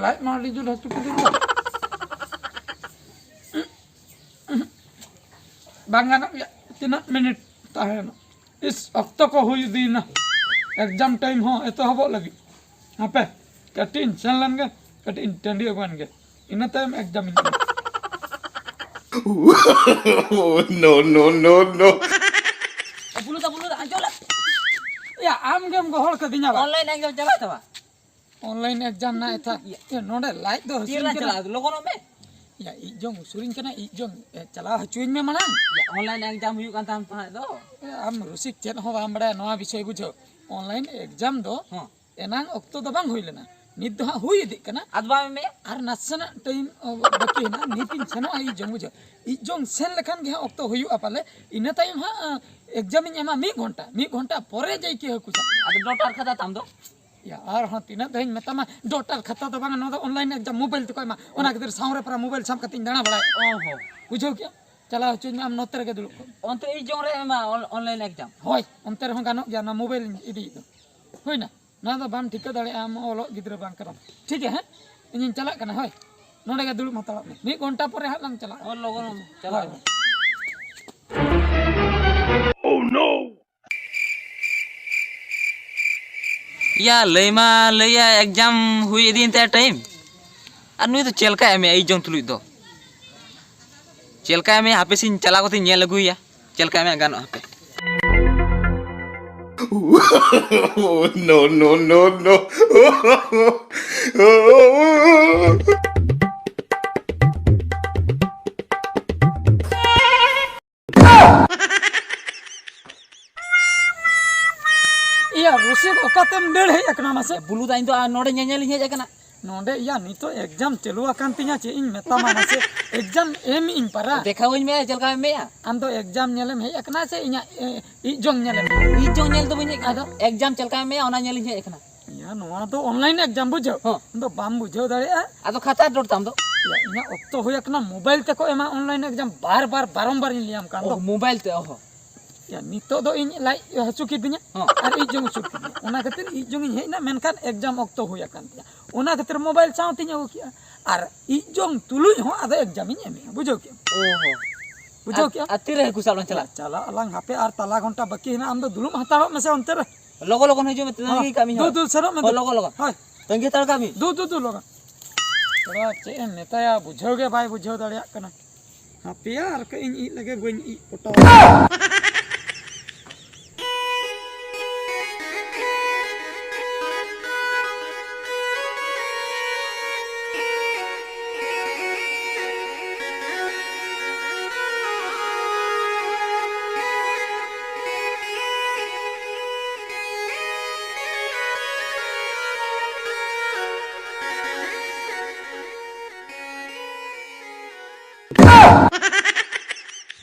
ᱞᱟᱡ ᱢᱟ ᱟᱹᱰᱤ ᱡᱳᱨ ᱦᱟᱹᱥᱩ ᱠᱤᱫᱤᱧ ᱫᱚ᱾ ᱵᱟᱝ ᱜᱟᱱᱚᱜ ᱜᱮᱭᱟ᱾ ᱛᱤᱱᱟᱹᱜ ᱢᱤᱱᱤᱴ ᱛᱟᱦᱮᱸᱭᱮᱱᱟ? ᱤᱥ, ᱚᱠᱛᱚ ᱠᱚ ᱦᱩᱭ ᱤᱫᱤᱭᱮᱱᱟ᱾ ᱮᱠᱡᱟᱢ ᱴᱟᱭᱤᱢ ᱦᱚᱸ ᱮᱛᱚᱦᱚᱵᱚᱜ ᱞᱟᱹᱜᱤᱫ᱾ ᱦᱟᱯᱮ, ᱠᱟᱹᱴᱤᱡ ᱤᱧ ᱥᱮᱱ ᱞᱮᱱ ᱜᱮ, ᱠᱟᱹᱴᱤᱡ ᱤᱧ ᱴᱟᱺᱰᱤ ᱟᱹᱜᱩᱭᱮᱱ ᱜᱮ, ᱤᱱᱟᱹ ᱛᱟᱭᱚᱢ ᱮᱠᱡᱟᱢ ᱤᱧ ᱮᱢᱟ᱾ No, no, no, no. ᱵᱩᱞᱩ ᱫᱟ, ᱵᱩᱞᱩ ᱫᱟ, ᱟᱸᱡᱚᱢ ᱞᱮ᱾ ᱭᱟ, ᱟᱢ ᱜᱮᱢ ᱜᱚᱦᱚᱲ ᱠᱟᱹᱫᱤᱧᱟ ᱵᱟ᱾ ᱚᱱᱞᱟᱭᱤᱱ ᱮᱠᱡᱟᱢ ᱪᱟᱵᱟᱜ ᱛᱟᱢᱟ᱾ ᱚᱱᱞᱟᱭᱤᱱ ᱮᱠᱡᱟᱢ ᱱᱟ ᱮᱛᱷᱟ᱾ ᱤᱭᱟ᱾ ᱮ, ᱱᱚᱰᱮ ᱞᱟᱡ ᱫᱚ ᱦᱟᱹᱥᱩᱧ ᱛᱤᱨᱮᱞᱟᱝ ᱠᱟᱱᱟ᱾ ᱪᱟᱞᱟᱜᱼᱟ? ᱞᱚᱜᱚᱱᱚᱜ ᱢᱮ᱾ ᱭᱟ, ᱤᱡ ᱡᱚᱝ ᱩᱥᱩᱨᱤᱧ ᱠᱟᱱᱟ, ᱤᱡ ᱡᱚᱝ, ᱮ, ᱪᱟᱞᱟᱣ ᱦᱚᱪᱚᱧ ᱢᱮ ᱢᱟᱲᱟᱝ᱾ ᱭᱟ, ᱚᱱᱞᱟᱭᱤᱱ ᱮᱠᱡᱟᱢ ᱦᱩᱭᱩᱜ ᱠᱟᱱ ᱛᱟᱢ ᱛᱟᱦᱮᱸᱫ ᱫᱚ᱾ ᱮ, ᱟᱢ ᱨᱩᱥᱤᱠ ᱪᱮᱫ ᱦᱚᱸ ᱵᱟᱢ ᱵᱟᱲᱟᱭᱟ ᱱᱚᱣᱟ ᱵᱤᱥᱚᱭ ᱵᱩᱡᱷᱟᱹᱣ᱾ ᱚᱱᱞᱟᱭᱤᱱ ᱮᱠᱡᱟᱢ ᱫᱚ ᱦᱚᱸ᱾ ᱮᱱᱟᱝ ᱚᱠᱛᱚ ᱫᱚ ᱵᱟᱝ ᱦᱩᱭ ᱞᱮᱱᱟ, ᱱᱤᱛ ᱫᱚ ᱦᱟᱸᱜ ᱦᱩᱭ ᱤᱫᱤᱜ ᱠᱟᱱᱟ᱾ ᱟᱫᱚ ᱵᱟᱢ ᱮᱢᱮᱭᱟ? ᱟᱨ ᱱᱟᱥᱮᱱᱟᱜ ᱴᱟᱭᱤᱢ, ᱚ, ᱵᱟᱹᱠᱤ ᱦᱮᱱᱟᱜᱼᱟ, ᱱᱤᱛ ᱤᱧ ᱥᱮᱱᱚᱜᱼᱟ ᱤᱡ ᱡᱚᱝ ᱵᱩᱡᱷᱟᱹᱣ᱾ ᱤᱡ ᱡᱚᱝ ᱥᱮᱱ ᱞᱮᱠᱷᱟᱱ ᱜᱮ ᱦᱟᱸᱜ ᱚᱠᱛᱚ ᱦᱩᱭᱩᱜᱼᱟ ᱯᱟᱞᱮ, ᱤᱱᱟᱹ ᱛᱟᱭᱚᱢ ᱦᱟᱸᱜ, ᱮ, ᱮᱠᱡᱟᱢ ᱤᱧ ᱮᱢᱟ ᱢᱤᱫ ᱜᱷᱚᱱᱴᱟ, ᱢᱤᱫ ᱜᱷᱚᱱᱴᱟ ᱯᱚᱨᱮ ᱡᱟᱭᱠᱤ ᱦᱟᱹᱠᱩ ᱥᱟᱵ᱾ ᱟᱫᱚ ᱰᱚᱴᱟᱨ ᱠᱷᱟᱛᱟ ᱛᱟᱢ ᱫᱚ? ᱭᱟ, ᱟᱨᱦᱚᱸ ᱛᱤᱱᱟᱹᱜ ᱫᱷᱟᱣ ᱤᱧ ᱢᱮᱛᱟᱢᱟ, ᱰᱚᱴᱟᱨ ᱠᱷᱟᱛᱟ ᱫᱚ ᱵᱟᱝ, ᱱᱚᱣᱟ ᱫᱚ ᱚᱱᱞᱟᱭᱤᱱ ᱮᱠᱡᱟᱢ, ᱢᱳᱵᱟᱭᱤᱞ ᱛᱮᱠᱚ ᱮᱢᱟ᱾ ᱚᱱᱟ ᱠᱷᱟᱹᱛᱤᱨ ᱥᱟᱶ ᱨᱮ ᱯᱟᱨᱟ ᱢᱳᱵᱟᱭᱤᱞ ᱥᱟᱵ ᱠᱟᱛᱮᱧ ᱫᱟᱬᱟ ᱵᱟᱲᱟᱭᱟ᱾ ᱚ ᱦᱚᱸ᱾ ᱵᱩᱡᱷᱟᱹᱣ ᱠᱮᱜᱼᱟᱢ? ᱪᱟᱞᱟᱣ ᱦᱚᱪᱚᱧ ᱢᱮ, ᱟᱢ ᱱᱚᱛᱮ ᱨᱮᱜᱮ ᱫᱩᱲᱩᱵ ᱠᱚᱜ ᱢᱮ᱾ ᱚᱱᱛᱮ ᱤᱡ ᱡᱚᱝ ᱨᱮ ᱮᱢᱟ, ᱚᱱ-, ᱚᱱᱞᱟᱭᱤᱱ ᱮᱠᱡᱟᱢ᱾ ᱦᱳᱭ, ᱚᱱᱛᱮ ᱨᱮᱦᱚᱸ ᱜᱟᱱᱚᱜ ᱜᱮᱭᱟ, ᱚᱱᱟ ᱢᱳᱵᱟᱭᱤᱞ ᱤᱧ ᱤᱫᱤᱭᱮᱫ ᱫᱚ᱾ ᱦᱩᱭᱱᱟ? ᱱᱚᱣᱟ ᱫᱚ ᱵᱟᱢ ᱴᱷᱤᱠᱟᱹ ᱫᱟᱲᱮᱭᱟᱜᱼᱟ, ᱟᱢ ᱚᱞᱚᱜ ᱜᱤᱫᱽᱨᱟᱹ ᱵᱟᱝ ᱠᱟᱱᱟᱢ᱾ ᱴᱷᱤᱠ ᱜᱮᱭᱟ, ᱦᱮᱸ? ᱤᱧᱤᱧ ᱪᱟᱞᱟᱜ ᱠᱟᱱᱟ, ᱦᱳᱭ᱾ ᱱᱚᱰᱮ ᱜᱮ ᱫᱩᱲᱩᱵ ᱦᱟᱛᱟᱲᱚᱜ ᱢᱮ᱾ ᱢᱤᱫ ᱜᱷᱚᱱᱴᱟ ᱯᱚᱨᱮ ᱦᱟᱸᱜ ᱞᱟᱝ ᱪᱟᱞᱟᱜᱼᱟ᱾ ᱦᱳᱭ, ᱞᱚᱜᱚᱱ ᱪᱟᱞᱟᱜ ᱦᱳᱭ᱾ ᱢᱮ᱾ ᱭᱟ, ᱞᱟᱹᱭ ᱢᱟ ᱞᱟᱹᱭᱟ, ᱮᱠᱡᱟᱢ ᱦᱩᱭ ᱤᱫᱤᱭᱮᱱ ᱛᱟᱭᱟ ᱴᱟᱭᱤᱢ᱾ ᱟᱨ ᱱᱩᱭ ᱫᱚ ᱪᱮᱫ ᱞᱮᱠᱟᱭ ᱮᱢᱮᱭᱟ, ᱤᱡ ᱡᱚᱝ ᱛᱩᱞᱩᱡ ᱫᱚ? ᱪᱮᱫ ᱞᱮᱠᱟᱭ ᱮᱢᱮᱭᱟ, ᱦᱟᱯᱮ ᱥᱮᱧ ᱪᱟᱞᱟᱣ ᱠᱟᱛᱮᱧ ᱧᱮᱞ ᱟᱹᱜᱩᱭᱮᱭᱟ, ᱪᱮᱫ ᱞᱮᱠᱟᱭ ᱮᱢᱮᱭᱟ, ᱜᱟᱱᱚᱜᱼᱟ, ᱦᱟᱯᱮ᱾ No, no, no, no. ᱤᱭᱟᱹ, ᱨᱩᱥᱤᱠ, ᱚᱠᱟᱛᱮᱢ ᱫᱟᱹᱲ ᱦᱮᱡ ᱟᱠᱟᱱᱟ ᱢᱟᱥᱮ? ᱵᱩᱞᱩ ᱫᱟ, ᱤᱧ ᱫᱚ, ᱟ, ᱱᱚᱰᱮ ᱧᱮᱧᱮᱞᱤᱧ ᱦᱮᱡ ᱟᱠᱟᱱᱟ᱾ ᱱᱚᱰᱮ ᱭᱟ, ᱱᱤᱛᱚᱜ ᱮᱠᱡᱟᱢ ᱪᱟᱹᱞᱩ ᱟᱠᱟᱱ ᱛᱤᱧᱟ, ᱪᱮᱫ ᱤᱧ ᱢᱮᱛᱟᱢᱟ ᱢᱟᱥᱮ? ᱮᱠᱡᱟᱢ ᱮᱢ ᱤᱧ ᱯᱟᱨᱟ᱾ ᱫᱮᱠᱷᱟᱣᱟᱹᱧ ᱢᱮ, ᱪᱮᱫ ᱞᱮᱠᱟ ᱮᱢ ᱮᱢᱮᱜᱼᱟ? ᱟᱢ ᱫᱚ ᱮᱠᱡᱟᱢ ᱧᱮᱞᱮᱢ ᱦᱮᱡ ᱟᱠᱟᱱᱟ ᱥᱮ ᱤᱧᱟᱜ, ᱮ, ᱤᱡ ᱡᱚᱝ ᱧᱮᱞᱮᱢ ᱦᱮᱡ ᱟᱠᱟᱱᱟ? ᱤᱡ ᱡᱚᱝ ᱧᱮᱞ ᱫᱚ ᱵᱟᱹᱧ ᱦᱮᱡ ᱟᱠᱟᱱᱟ᱾ ᱟᱫᱚ? ᱮᱠᱡᱟᱢ ᱪᱮᱫ ᱞᱮᱠᱟ ᱮᱢ ᱮᱢᱮᱜᱼᱟ, ᱚᱱᱟ ᱧᱮᱞᱤᱧ ᱦᱮᱡ ᱟᱠᱟᱱᱟ᱾ ᱭᱟ, ᱱᱚᱣᱟ ᱫᱚ ᱚᱱᱞᱟᱭᱤᱱ ᱮᱠᱡᱟᱢ, ᱵᱩᱡᱷᱟᱹᱣ? ᱦᱚᱸ᱾ ᱟᱢ ᱫᱚ ᱵᱟᱢ ᱵᱩᱡᱷᱟᱹᱣ ᱫᱟᱲᱮᱭᱟᱜᱼᱟ᱾ ᱟᱫᱚ ᱠᱷᱟᱛᱟ ᱰᱚᱴ ᱛᱟᱢ ᱫᱚ? ᱭᱟ, ᱤᱧᱟᱜ ᱚᱠᱛᱚ ᱦᱩᱭ ᱟᱠᱟᱱᱟ, ᱢᱳᱵᱟᱭᱤᱞ ᱛᱮᱠᱚ ᱮᱢᱟ ᱚᱱᱞᱟᱭᱤᱱ ᱮᱠᱡᱟᱢ, ᱵᱟᱨ ᱵᱟᱨ ᱵᱟᱨᱚᱢᱵᱟᱨ ᱤᱧ ᱞᱟᱹᱭᱟᱢ ᱠᱟᱱ ᱫᱚ᱾ ᱚ, ᱢᱳᱵᱟᱭᱤᱞ ᱛᱮ, ᱚ ᱦᱚᱸ᱾ ᱭᱟ, ᱱᱤᱛᱚᱜ ᱫᱚ ᱤᱧ ᱞᱟᱡ ᱦᱟᱹᱥᱩ ᱠᱤᱫᱤᱧᱟ᱾ ᱦᱚᱸ᱾ ᱟᱨ ᱤᱡ ᱡᱚᱝ ᱦᱟᱹᱥᱩ ᱠᱤᱫᱤᱧᱟ, ᱚᱱᱟ ᱠᱷᱟᱹᱛᱤᱨ ᱤᱡ ᱡᱚᱝ ᱤᱧ ᱦᱮᱡ ᱮᱱᱟ, ᱢᱮᱱᱠᱷᱟᱱ ᱮᱠᱡᱟᱢ ᱚᱠᱛᱚ ᱦᱩᱭ ᱟᱠᱟᱱ ᱛᱤᱧᱟ, ᱚᱱᱟ ᱠᱷᱟᱹᱛᱤᱨ ᱢᱳᱵᱟᱭᱤᱞ ᱥᱟᱶᱛᱤᱧ ᱟᱹᱜᱩ ᱠᱮᱜᱼᱟ᱾ ᱟᱨ ᱤᱡ ᱡᱚᱝ ᱛᱩᱞᱩᱡ ᱦᱚᱸ ᱟᱫᱚ ᱮᱠᱡᱟᱢ ᱤᱧ ᱮᱢᱮᱜᱼᱟ, ᱵᱩᱡᱷᱟᱹᱣ ᱠᱮᱜᱼᱟᱢ? ᱚ ᱦᱚᱸ᱾ ᱵᱩᱡᱷᱟᱹᱣ ᱟᱨ, ᱠᱮᱜᱼᱟᱢ? ᱟᱨ ᱛᱤᱨᱮ ᱦᱟᱹᱠᱩ ᱥᱟᱵ ᱞᱟᱝ ᱪᱟᱞᱟᱜ? ᱪᱟᱞᱟᱜ ᱟᱞᱟᱝ, ᱦᱟᱯᱮ ᱟᱨ ᱛᱟᱞᱟ ᱜᱷᱚᱱᱴᱟ ᱵᱟᱹᱠᱤ ᱦᱮᱱᱟᱜᱼᱟ, ᱟᱢ ᱫᱚ ᱫᱩᱲᱩᱵ ᱦᱟᱛᱟᱲᱚᱜ ᱢᱮᱥᱮ ᱚᱱᱛᱮ ᱨᱮ᱾ ᱞᱚᱜᱚ ᱞᱚᱜᱚᱱ ᱦᱤᱡᱩᱜ ᱢᱮ, ᱛᱟᱺᱜᱤ ᱠᱟᱜ ᱢᱤᱧ ᱫᱩ, ᱦᱟᱸᱜ᱾ ᱫᱩ, ᱥᱮᱱᱚᱜ ᱢᱮ ᱦᱳᱭ, ᱫᱩ᱾ ᱞᱚᱜᱚ ᱞᱚᱜᱚᱱ᱾ ᱦᱳᱭ᱾ ᱛᱟᱺᱜᱤ ᱦᱟᱛᱟᱲ ᱠᱟᱜ ᱢᱤᱧ᱾ ᱫᱩ, ᱫᱩ, ᱫᱩ, ᱞᱚᱜᱚᱱ᱾ ᱛᱷᱚᱲᱟ ᱪᱮᱫ ᱮᱢ ᱢᱮᱛᱟᱭᱟ, ᱵᱩᱡᱷᱟᱹᱣ ᱜᱮ ᱵᱟᱭ ᱵᱩᱡᱷᱟᱹᱣ ᱫᱟᱲᱮᱭᱟᱜ ᱠᱟᱱᱟ᱾ ᱦᱟᱯᱮᱭᱟ, ᱟᱨ ᱠᱟᱹᱡ ᱤᱧ ᱤᱡ ᱞᱮᱜᱮ, ᱵᱟᱹᱧ ᱤᱡ ᱯᱚᱴᱟᱣ᱾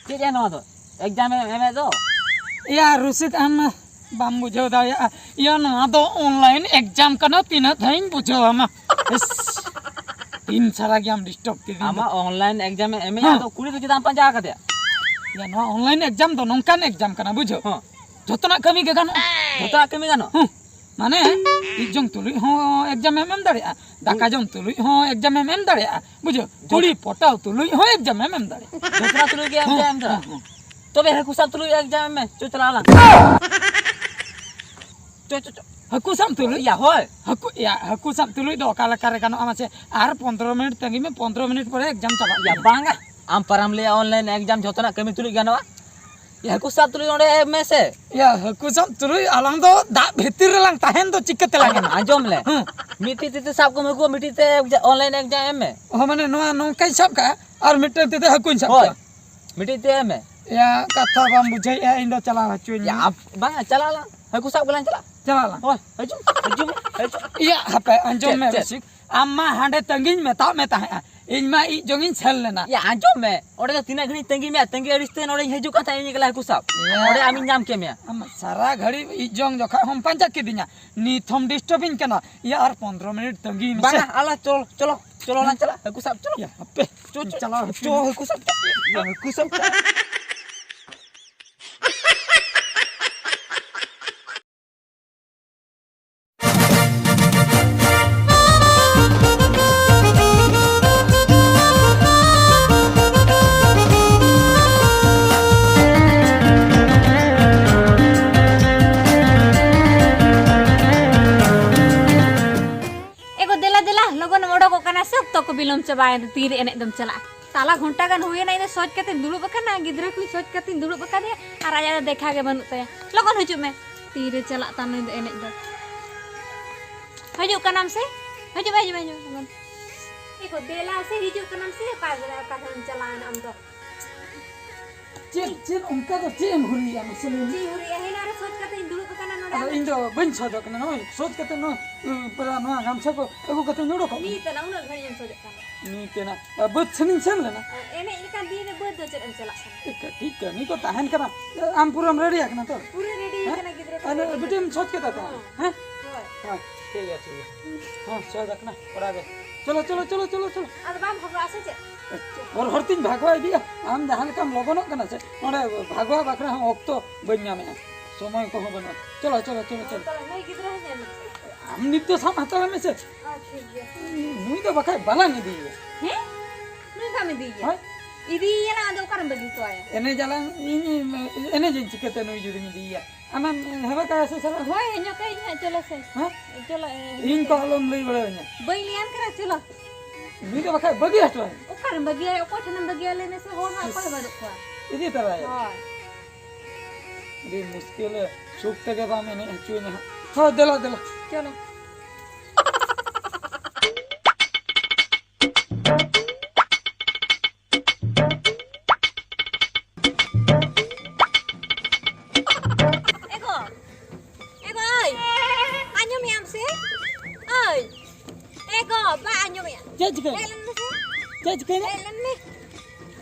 ᱪᱮᱫ ᱭᱟ ᱱᱚᱣᱟ ᱫᱚ? ᱮᱠᱡᱟᱢ ᱮᱢ ᱮᱢᱮᱫ ᱫᱚ? ᱮᱭᱟ ᱨᱩᱥᱤᱠ, ᱟᱢ ᱵᱟᱢ ᱵᱩᱡᱷᱟᱹᱣ ᱫᱟᱲᱮᱭᱟᱜᱼᱟ᱾ ᱮᱭᱟ, ᱱᱚᱣᱟ ᱫᱚ ᱚᱱᱞᱟᱭᱤᱱ ᱮᱠᱡᱟᱢ ᱠᱟᱱᱟ, ᱛᱤᱱᱟᱹᱜ ᱫᱷᱟᱣ ᱤᱧ ᱵᱩᱡᱷᱟᱹᱣ ᱟᱢᱟ? ᱤᱥ, ᱛᱤᱱ ᱥᱟᱨᱟ ᱜᱮ ᱟᱢ ᱰᱤᱥᱴᱟᱵ ᱠᱤᱫᱤᱧ ᱫᱚ᱾ ᱟᱢᱟᱜ ᱚᱱᱞᱟᱭᱤᱱ ᱮᱠᱡᱟᱢ ᱮ ᱮᱢᱮᱜᱼᱟ, ᱦᱮᱸ᱾ ᱟᱫᱚ ᱠᱩᱲᱤ ᱫᱚ ᱪᱮᱫᱟᱜ ᱮᱢ ᱯᱟᱸᱡᱟ ᱟᱠᱟᱫᱮᱭᱟ? ᱮᱭᱟ, ᱱᱚᱣᱟ ᱚᱱᱞᱟᱭᱤᱱ ᱮᱠᱡᱟᱢ ᱫᱚ ᱱᱚᱝᱠᱟᱱ ᱮᱠᱡᱟᱢ ᱠᱟᱱᱟ, ᱵᱩᱡᱷᱟᱹᱣ? ᱦᱚᱸ᱾ ᱡᱚᱛᱚᱱᱟᱜ ᱠᱟᱹᱢᱤ ᱜᱮ ᱜᱟᱱᱚᱜᱼᱟ᱾ ᱡᱚᱛᱚᱣᱟᱜ ᱠᱟᱹᱢᱤ ᱜᱟᱱᱚᱜ? ᱦᱩᱸ᱾ ᱢᱟᱱᱮ, ᱤᱡ ᱡᱚᱝ ᱛᱩᱞᱩᱡ ᱦᱚᱸ ᱮᱠᱡᱟᱢ ᱮᱢ ᱮᱢ ᱫᱟᱲᱮᱭᱟᱜᱼᱟ, ᱫᱟᱠᱟ ᱡᱚᱢ ᱛᱩᱞᱩᱡ ᱦᱚᱸ ᱮᱠᱡᱟᱢ ᱮᱢ ᱮᱢ ᱫᱟᱲᱮᱭᱟᱜᱼᱟ, ᱵᱩᱡᱷᱟᱹᱣ? ᱡᱚᱛ- ᱠᱩᱲᱤ ᱯᱚᱴᱟᱣ ᱛᱩᱞᱩᱡ ᱦᱚᱸ ᱮᱠᱡᱟᱢ ᱮᱢ ᱮᱢ ᱫᱟᱲᱮᱭᱟᱜᱼᱟ᱾ ᱡᱚᱛᱚᱱᱟᱜ ᱛᱩᱞᱩᱡ ᱜᱮ ᱮᱢ ᱦᱚᱸ, ᱫᱚ ᱮᱢ ᱫᱟᱲᱮᱭᱟᱜᱼᱟ᱾ ᱦᱚᱸ, ᱦᱚᱸ᱾ ᱛᱚᱵᱮ ᱦᱟᱹᱠᱩ ᱥᱟᱵ ᱛᱩᱞᱩᱡ ᱮᱠᱡᱟᱢ ᱮᱢ ᱢᱮ᱾ ᱪᱚ, ᱪᱟᱞᱟᱣ ᱟᱞᱟᱝ᱾ ᱪᱚ, ᱪᱚ, ᱪᱚ᱾ ᱦᱟᱹᱠᱩ ᱥᱟᱵ ᱛᱩᱞᱩᱡ? ᱭᱟ, ᱦᱳᱭ᱾ ᱦᱟᱹᱠᱩ, ᱭᱟ, ᱦᱟᱹᱠᱩ ᱥᱟᱵ ᱛᱩᱞᱩᱡ ᱫᱚ ᱚᱠᱟ ᱞᱮᱠᱟ ᱨᱮ ᱜᱟᱱᱚᱜᱼᱟ ᱢᱟᱥᱮ? ᱟᱨ ᱯᱚᱱᱫᱽᱨᱚ ᱢᱤᱱᱤᱴ ᱛᱟᱺᱜᱤ ᱢᱮ, ᱯᱚᱱᱫᱽᱨᱚ ᱢᱤᱱᱤᱴ ᱯᱚᱨᱮ ᱮᱠᱡᱟᱢ ᱪᱟᱵᱟᱜ ᱭᱟ, ᱠᱟᱱᱟ᱾ ᱵᱟᱝᱟ᱾ ᱟᱢ ᱯᱟᱨᱟᱢ ᱞᱟᱹᱭᱟ online exam ᱡᱚᱛᱚᱱᱟᱜ ᱠᱟᱹᱢᱤ ᱛᱩᱞᱩᱡ ᱜᱟᱱᱚᱜᱼᱟ? ᱭᱟ, ᱦᱟᱹᱠᱩ ᱥᱟᱵ ᱛᱩᱞᱩᱡ ᱚᱸᱰᱮ ᱮᱢ ᱢᱮᱥᱮ᱾ ᱭᱟ, ᱦᱟᱹᱠᱩ ᱥᱟᱵ ᱛᱩᱞᱩᱡ ᱟᱞᱟᱝ ᱫᱚ ᱫᱟᱜ ᱵᱷᱤᱛᱤᱨ ᱨᱮᱞᱟᱝ ᱛᱟᱦᱮᱱ ᱫᱚ, ᱪᱤᱠᱟᱹ ᱛᱮᱞᱟᱝ ᱮᱢᱟ? ᱟᱸᱡᱚᱢ ᱞᱮ᱾ ᱦᱮᱸ᱾ ᱢᱤᱫᱴᱤᱡ ᱛᱤ ᱛᱮ ᱥᱟᱵ ᱠᱚᱢ ᱦᱟᱹᱠᱩ, ᱢᱤᱫᱴᱤᱡ ᱛᱮ ᱮᱠᱡᱟ-, online exam ᱮᱢ ᱢᱮ᱾ ᱚ, ᱢᱟᱱᱮ ᱱᱚᱣᱟ ᱱᱚᱝᱠᱟᱧ ᱥᱟᱵ ᱠᱟᱜᱼᱟ ᱟᱨ ᱢᱤᱫᱴᱟᱝ ᱛᱤ ᱛᱮ ᱦᱟᱹᱠᱩᱧ ᱥᱟᱵ ᱦᱳᱭ᱾ ᱠᱚᱣᱟ᱾ ᱢᱤᱫᱴᱤᱡ ᱛᱮ ᱮᱢ ᱢᱮ᱾ ᱭᱟ, ᱠᱟᱛᱷᱟ ᱵᱟᱢ ᱵᱩᱡᱷᱟᱹᱣᱮᱫᱼᱟ, ᱤᱧ ᱫᱚ ᱪᱟᱞᱟᱣ ᱦᱚᱪᱚᱧ ᱢᱮ᱾ ᱭᱟ, ᱟᱯ-, ᱵᱟᱝᱟ, ᱪᱟᱞᱟᱜ ᱟᱞᱟᱝ᱾ ᱦᱟᱹᱠᱩ ᱥᱟᱵ ᱜᱮᱞᱟᱝ ᱪᱟᱞᱟᱜ᱾ ᱪᱟᱞᱟᱜ ᱟᱞᱟᱝ᱾ ᱦᱳᱭ, ᱦᱤᱡᱩᱜ, ᱦᱤᱡᱩᱜ ᱢᱮ, ᱦᱤᱡᱩᱜ᱾ ᱭᱟ, ᱦᱟᱯᱮ, ᱟᱸᱡᱚᱢ ᱪᱮᱫ, ᱢᱮ, ᱪᱮᱫ? ᱨᱩᱥᱤᱠ᱾ ᱟᱢ ᱢᱟ ᱦᱟᱸᱰᱮ ᱛᱟᱺᱜᱤᱧ ᱢᱮᱛᱟᱜ ᱢᱮ ᱛᱟᱦᱮᱸᱫᱼᱟ, ᱤᱧ ᱢᱟ ᱤᱡ ᱡᱚᱝ ᱤᱧ ᱥᱮᱱ ᱞᱮᱱᱟ᱾ ᱭᱟ, ᱟᱸᱡᱚᱢ ᱢᱮ, ᱚᱸᱰᱮ ᱫᱚ ᱛᱤᱱᱟᱹᱜ ᱜᱷᱟᱹᱲᱤᱡ ᱛᱟᱺᱜᱤ ᱢᱮᱭᱟ, ᱛᱟᱺᱜᱤ ᱟᱹᱲᱤᱥ ᱛᱮ ᱱᱚᱰᱮᱧ ᱦᱤᱡᱩᱜ ᱠᱟᱱ ᱛᱟᱦᱮᱸᱫ, ᱤᱧ ᱮᱠᱞᱟ ᱦᱟᱹᱠᱩ ᱥᱟᱵ᱾ ᱭᱟ᱾ ᱱᱚᱰᱮ ᱟᱢᱤᱧ ᱧᱟᱢ ᱠᱮᱫ ᱢᱮᱭᱟ᱾ ᱟᱢ ᱥᱟᱨᱟ ᱜᱷᱟᱹᱲᱤᱡ ᱤᱡ ᱡᱚᱝ ᱡᱚᱠᱷᱟ ᱦᱚᱸᱢ ᱯᱟᱸᱡᱟ ᱠᱤᱫᱤᱧᱟ, ᱱᱤᱛ ᱦᱚᱸᱢ ᱰᱤᱥᱴᱟᱵᱤᱧ ᱠᱟᱱᱟ᱾ ᱭᱟ, ᱟᱨ ᱯᱚᱱᱫᱽᱨᱚ ᱢᱤᱱᱤᱴ ᱛᱟᱺᱜᱤ ᱢᱮᱥᱮ᱾ ᱵᱟᱝᱟ, ᱟᱞᱟ, ᱪᱚᱞᱚ, ᱪᱚᱞᱚ, ᱪᱚᱞᱚ ᱞᱟᱝ ᱪᱟᱞᱟᱜ, ᱦᱟᱹᱠᱩ ᱥᱟᱵ, ᱪᱚᱞᱚ᱾ ᱭᱟ, ᱦᱟᱯᱮ, ᱪᱚ, ᱪᱚ, ᱪᱟᱞᱟᱣ ᱦᱚᱪᱚ ᱪᱚ, ᱦᱟᱹᱠᱩ ᱥᱟᱵ, ᱪᱚ, ᱦᱟᱹᱠᱩ ᱥᱟᱵ, ᱪᱚ᱾ ᱛᱟᱭ ᱛᱤᱨᱮ ᱮᱱᱮᱡ ᱫᱚᱢ ᱪᱟᱞᱟᱜᱼᱟ? ᱛᱟᱞᱟ ᱜᱷᱚᱱᱴᱟ ᱜᱟᱱ ᱦᱩᱭᱮᱱᱟ, ᱤᱧ ᱫᱚ ᱥᱚᱡᱽ ᱠᱟᱛᱮᱧ ᱫᱩᱲᱩᱵ ᱟᱠᱟᱱᱟ, ᱜᱤᱫᱽᱨᱟᱹ ᱠᱚᱧ ᱥᱚᱡᱽ ᱠᱟᱛᱮᱧ ᱫᱩᱲᱩᱵ ᱟᱠᱟᱫᱮᱭᱟ, ᱟᱨ ᱟᱭᱟᱜ ᱫᱚ ᱫᱮᱠᱷᱟ ᱜᱮ ᱵᱟᱹᱱᱩᱜ ᱛᱟᱭᱟ᱾ ᱞᱚᱜᱚᱱ ᱦᱤᱡᱩᱜ ᱢᱮ, ᱛᱤᱨᱮ ᱪᱟᱞᱟᱜ ᱛᱟᱢ ᱱᱩᱭ ᱫᱚ ᱮᱱᱮᱡ ᱫᱚ? ᱦᱤᱡᱩᱜ ᱠᱟᱱᱟᱢ ᱥᱮ? ᱦᱤᱡᱩᱜ ᱢᱮ, ᱦᱤᱡᱩᱜ ᱢᱮ, ᱦᱤᱡᱩᱜ ᱢᱮ, ᱞᱚᱜᱚᱱ᱾ ᱮ ᱜᱳ, ᱫᱮᱞᱟ ᱥᱮ, ᱦᱤᱡᱩᱜ ᱠᱟᱱᱟᱢ ᱥᱮ ᱚᱠᱟ ᱨᱮ, ᱚᱠᱟ ᱨᱮᱢ ᱪᱟᱞᱟᱣᱮᱱᱟ ᱟᱢ ᱫᱚ? ᱪᱮᱫ, ᱪᱮᱫ ᱚᱱᱠᱟ ᱫᱚ ᱪᱮᱫ ᱮᱢ ᱦᱩᱨᱤᱭᱮᱫᱼᱟ ᱢᱟᱥᱮ ᱞᱟᱹᱭ ᱢᱮ? ᱪᱮᱫ ᱦᱩᱨᱤᱭᱟ? ᱦᱮᱱᱟ ᱨᱮ ᱥᱚᱡᱽ ᱠᱟᱛᱮᱧ ᱫᱩᱲᱩᱵ ᱟᱠᱟᱱᱟ ᱱᱚᱰᱮ᱾ ᱟᱫᱚ ᱤᱧ ᱫᱚ ᱵᱟᱹᱧ ᱥᱚᱡᱚᱜ ᱠᱟᱱᱟ, ᱱᱚᱜᱼᱚᱭ ᱥᱚᱡᱽ ᱠᱟᱛᱮ ᱱᱚᱜᱼᱚᱭ, ᱩᱸ, ᱯᱮᱲᱟ ᱱᱚᱣᱟ ᱜᱟᱢᱪᱷᱟ ᱠᱚ ᱟᱹᱜᱩ ᱠᱟᱛᱮᱧ ᱩᱰᱩᱠᱚᱜ ᱠᱟᱱᱟ᱾ ᱱᱤᱛ ᱮᱱᱟ ᱩᱱᱟᱹᱜ ᱜᱷᱟᱹᱲᱤᱡ ᱮᱢ ᱥᱚᱡᱚᱜ ᱠᱟᱱᱟ? ᱱᱤᱛ ᱮᱱᱟ, ᱟᱨ ᱵᱟᱹᱫᱽ ᱥᱮᱱᱤᱧ ᱥᱮᱱ ᱞᱮᱱᱟ᱾ ᱮᱱᱮᱡ ᱞᱮᱠᱟᱱ ᱫᱤᱱ ᱨᱮ ᱵᱟᱹᱫᱽ ᱫᱚ ᱪᱮᱫ ᱮᱢ ᱪᱟᱞᱟᱜ ᱠᱟᱱᱟ? ᱴᱷᱤᱠ ᱜᱮᱭᱟ, ᱴᱷᱤᱠ ᱜᱮᱭᱟ, ᱱᱤᱛ ᱫᱚ ᱛᱟᱦᱮᱱ ᱠᱟᱱᱟ᱾ ᱟᱢ ᱯᱩᱨᱟᱹᱢ ᱨᱮᱰᱤ ᱟᱠᱟᱱᱟ ᱛᱚ? ᱯᱩᱨᱟᱹ ᱨᱮᱰᱤ ᱦᱮᱸ? ᱟᱠᱟᱱᱟ ᱜᱤᱫᱽᱨᱟᱹ ᱠᱚ ᱟᱨ ᱨᱮᱰᱤ ᱵᱤᱴᱤᱢ ᱟᱠᱟᱱᱟ᱾ ᱥᱚᱡᱽ ᱠᱮᱫᱟ ᱛᱚ? ᱦᱮᱸ᱾ ᱦᱮᱸ? ᱦᱳᱭ᱾ ᱦᱮᱸ, ᱴᱷᱤᱠ ᱜᱮᱭᱟ, ᱴᱷᱤᱠ ᱜᱮᱭᱟ᱾ ᱦᱮᱸ, ᱥᱚᱡᱽ ᱟᱠᱟᱱᱟ ᱠᱚᱲᱟ ᱜᱮ᱾ ᱪᱚᱞᱚ, ᱪᱚᱞᱚ, ᱪᱚᱞᱚ, ᱪᱚᱞᱚ, ᱪᱚᱞᱚ᱾ ᱟᱫᱚ ᱵᱟᱢ ᱵᱷᱟᱜᱟᱜᱼᱟ ᱥᱮ ᱪᱮᱫ? ᱦᱚᱨ ᱦᱚᱨ ᱛᱤᱧ ᱵᱷᱟᱜᱟᱣ ᱤᱫᱤᱜᱼᱟ᱾ ᱟᱢ ᱡᱟᱦᱟᱸ ᱞᱮᱠᱟᱢ ᱞᱚᱜᱚᱱᱚᱜ ᱠᱟᱱᱟ ᱥᱮ, ᱱᱚᱰᱮ ᱵᱷᱟᱜᱟᱣ ᱵᱟᱠᱷᱨᱟ ᱦᱚᱸ ᱚᱠᱛᱚ ᱵᱟᱹᱧ ᱧᱟᱢᱮᱜᱼᱟ, ᱥᱚᱢᱚᱭ ᱠᱚᱦᱚᱸ ᱵᱟᱹᱱᱩᱜᱼᱟ᱾ ᱪᱚᱞᱚ, ᱪᱚᱞᱚ, ᱪᱚᱞᱚ, ᱪᱚᱞᱚ᱾ ᱛᱟᱦᱞᱮ ᱱᱩᱭ ᱜᱤᱫᱽᱨᱟᱹ ᱦᱚᱸ ᱧᱮᱞ ᱢᱮ᱾ ᱟᱢ ᱱᱤᱛ ᱫᱚ ᱥᱟᱵ ᱦᱟᱛᱟᱲ ᱢᱮᱥᱮ᱾ ᱟᱨ ᱴᱷᱤᱠ ᱜᱮᱭᱟ᱾ ᱱᱩᱭ ᱫᱚ ᱵᱟᱠᱷᱟᱡ ᱵᱟᱞᱟᱝ ᱤᱫᱤᱭᱮᱭᱟ᱾ ᱦᱮᱸ? ᱱᱩᱭ ᱵᱟᱢ ᱤᱫᱤᱭᱮᱭᱟ? ᱦᱳᱭ᱾ ᱤᱫᱤᱭᱮᱭᱟ ᱱᱟ, ᱟᱫᱚ ᱚᱠᱟᱨᱮᱢ ᱵᱟᱹᱜᱤ ᱦᱚᱴᱚᱣᱟᱭᱟ? ᱮᱱᱮᱡ ᱟᱞᱟᱝ, ᱤᱧ, ᱤᱧ ᱮᱱᱮᱡᱟᱹᱧ ᱪᱤᱠᱟᱹᱛᱮ ᱱᱩᱭ ᱡᱩᱫᱤᱢ ᱤᱫᱤᱭᱮᱭᱟ? ᱟᱢᱮᱢ ᱦᱮᱣᱟ ᱠᱟᱭᱟ ᱥᱮ ᱥᱟᱞᱟᱜ? ᱦᱳᱭ, ᱦᱮᱧᱚᱜ ᱠᱟᱹᱧ ᱦᱟᱸᱜ, ᱪᱚᱞᱚ ᱥᱮ᱾ ᱦᱮᱸ? ᱪᱚᱞᱚ, ᱮ, ᱤᱧ ᱠᱚ ᱟᱞᱚᱢ ᱞᱟᱹᱭ ᱵᱟᱲᱟᱣᱟᱹᱧᱟ᱾ ᱵᱟᱹᱧ ᱞᱟᱹᱭᱟᱢ ᱠᱟᱱᱟ, ᱪᱚᱞᱚ᱾ ᱱᱩᱭ ᱫᱚ ᱵᱟᱠᱷᱟᱡ ᱵᱟᱹᱜᱤ ᱦᱚᱴᱚ ᱟᱭ᱾ ᱚᱠᱟᱨᱮᱢ ᱵᱟᱹᱜᱤᱭᱟᱭᱟ? ᱚᱠᱚᱭ ᱴᱷᱮᱱᱮᱢ ᱵᱟᱹᱜᱤᱭᱟ ᱞᱟᱹᱭ ᱢᱮᱥᱮ? ᱦᱚᱲ ᱦᱚᱸ ᱚᱠᱚᱭ ᱦᱚᱸ ᱵᱟᱹᱱᱩᱜ ᱠᱚᱣᱟ᱾ ᱤᱫᱤ ᱛᱟᱨᱟᱭᱟ᱾ ᱦᱳᱭ᱾ ᱟᱹᱰᱤ ᱢᱩᱥᱠᱤᱞ, ᱥᱩᱠ ᱛᱮᱜᱮ ᱵᱟᱢ ᱮᱱᱮᱡ ᱦᱚᱪᱚᱧᱟ ᱦᱟᱸᱜ᱾ ᱦᱳᱭ, ᱫᱮᱞᱟ, ᱫᱮᱞᱟ᱾ ᱪᱚᱞᱚ᱾ ᱮ ᱜᱚ, ᱮ ᱜᱚ, ᱳᱭ, ᱟᱸᱡᱚᱢᱮᱜ ᱟᱢ ᱥᱮ? ᱳᱭ, ᱮ ᱜᱚ, ᱵᱟ ᱟᱸᱡᱚᱢᱮᱜ ᱟᱢ? ᱪᱮᱫ ᱪᱤᱠᱟᱹᱭᱮᱱᱟ? ᱦᱮᱡ ᱞᱮᱱ ᱢᱮᱥᱮ᱾ ᱪᱮᱫ ᱪᱤᱠᱟᱹᱭᱮᱱᱟ? ᱦᱮᱡ ᱞᱮᱱ ᱢᱮ᱾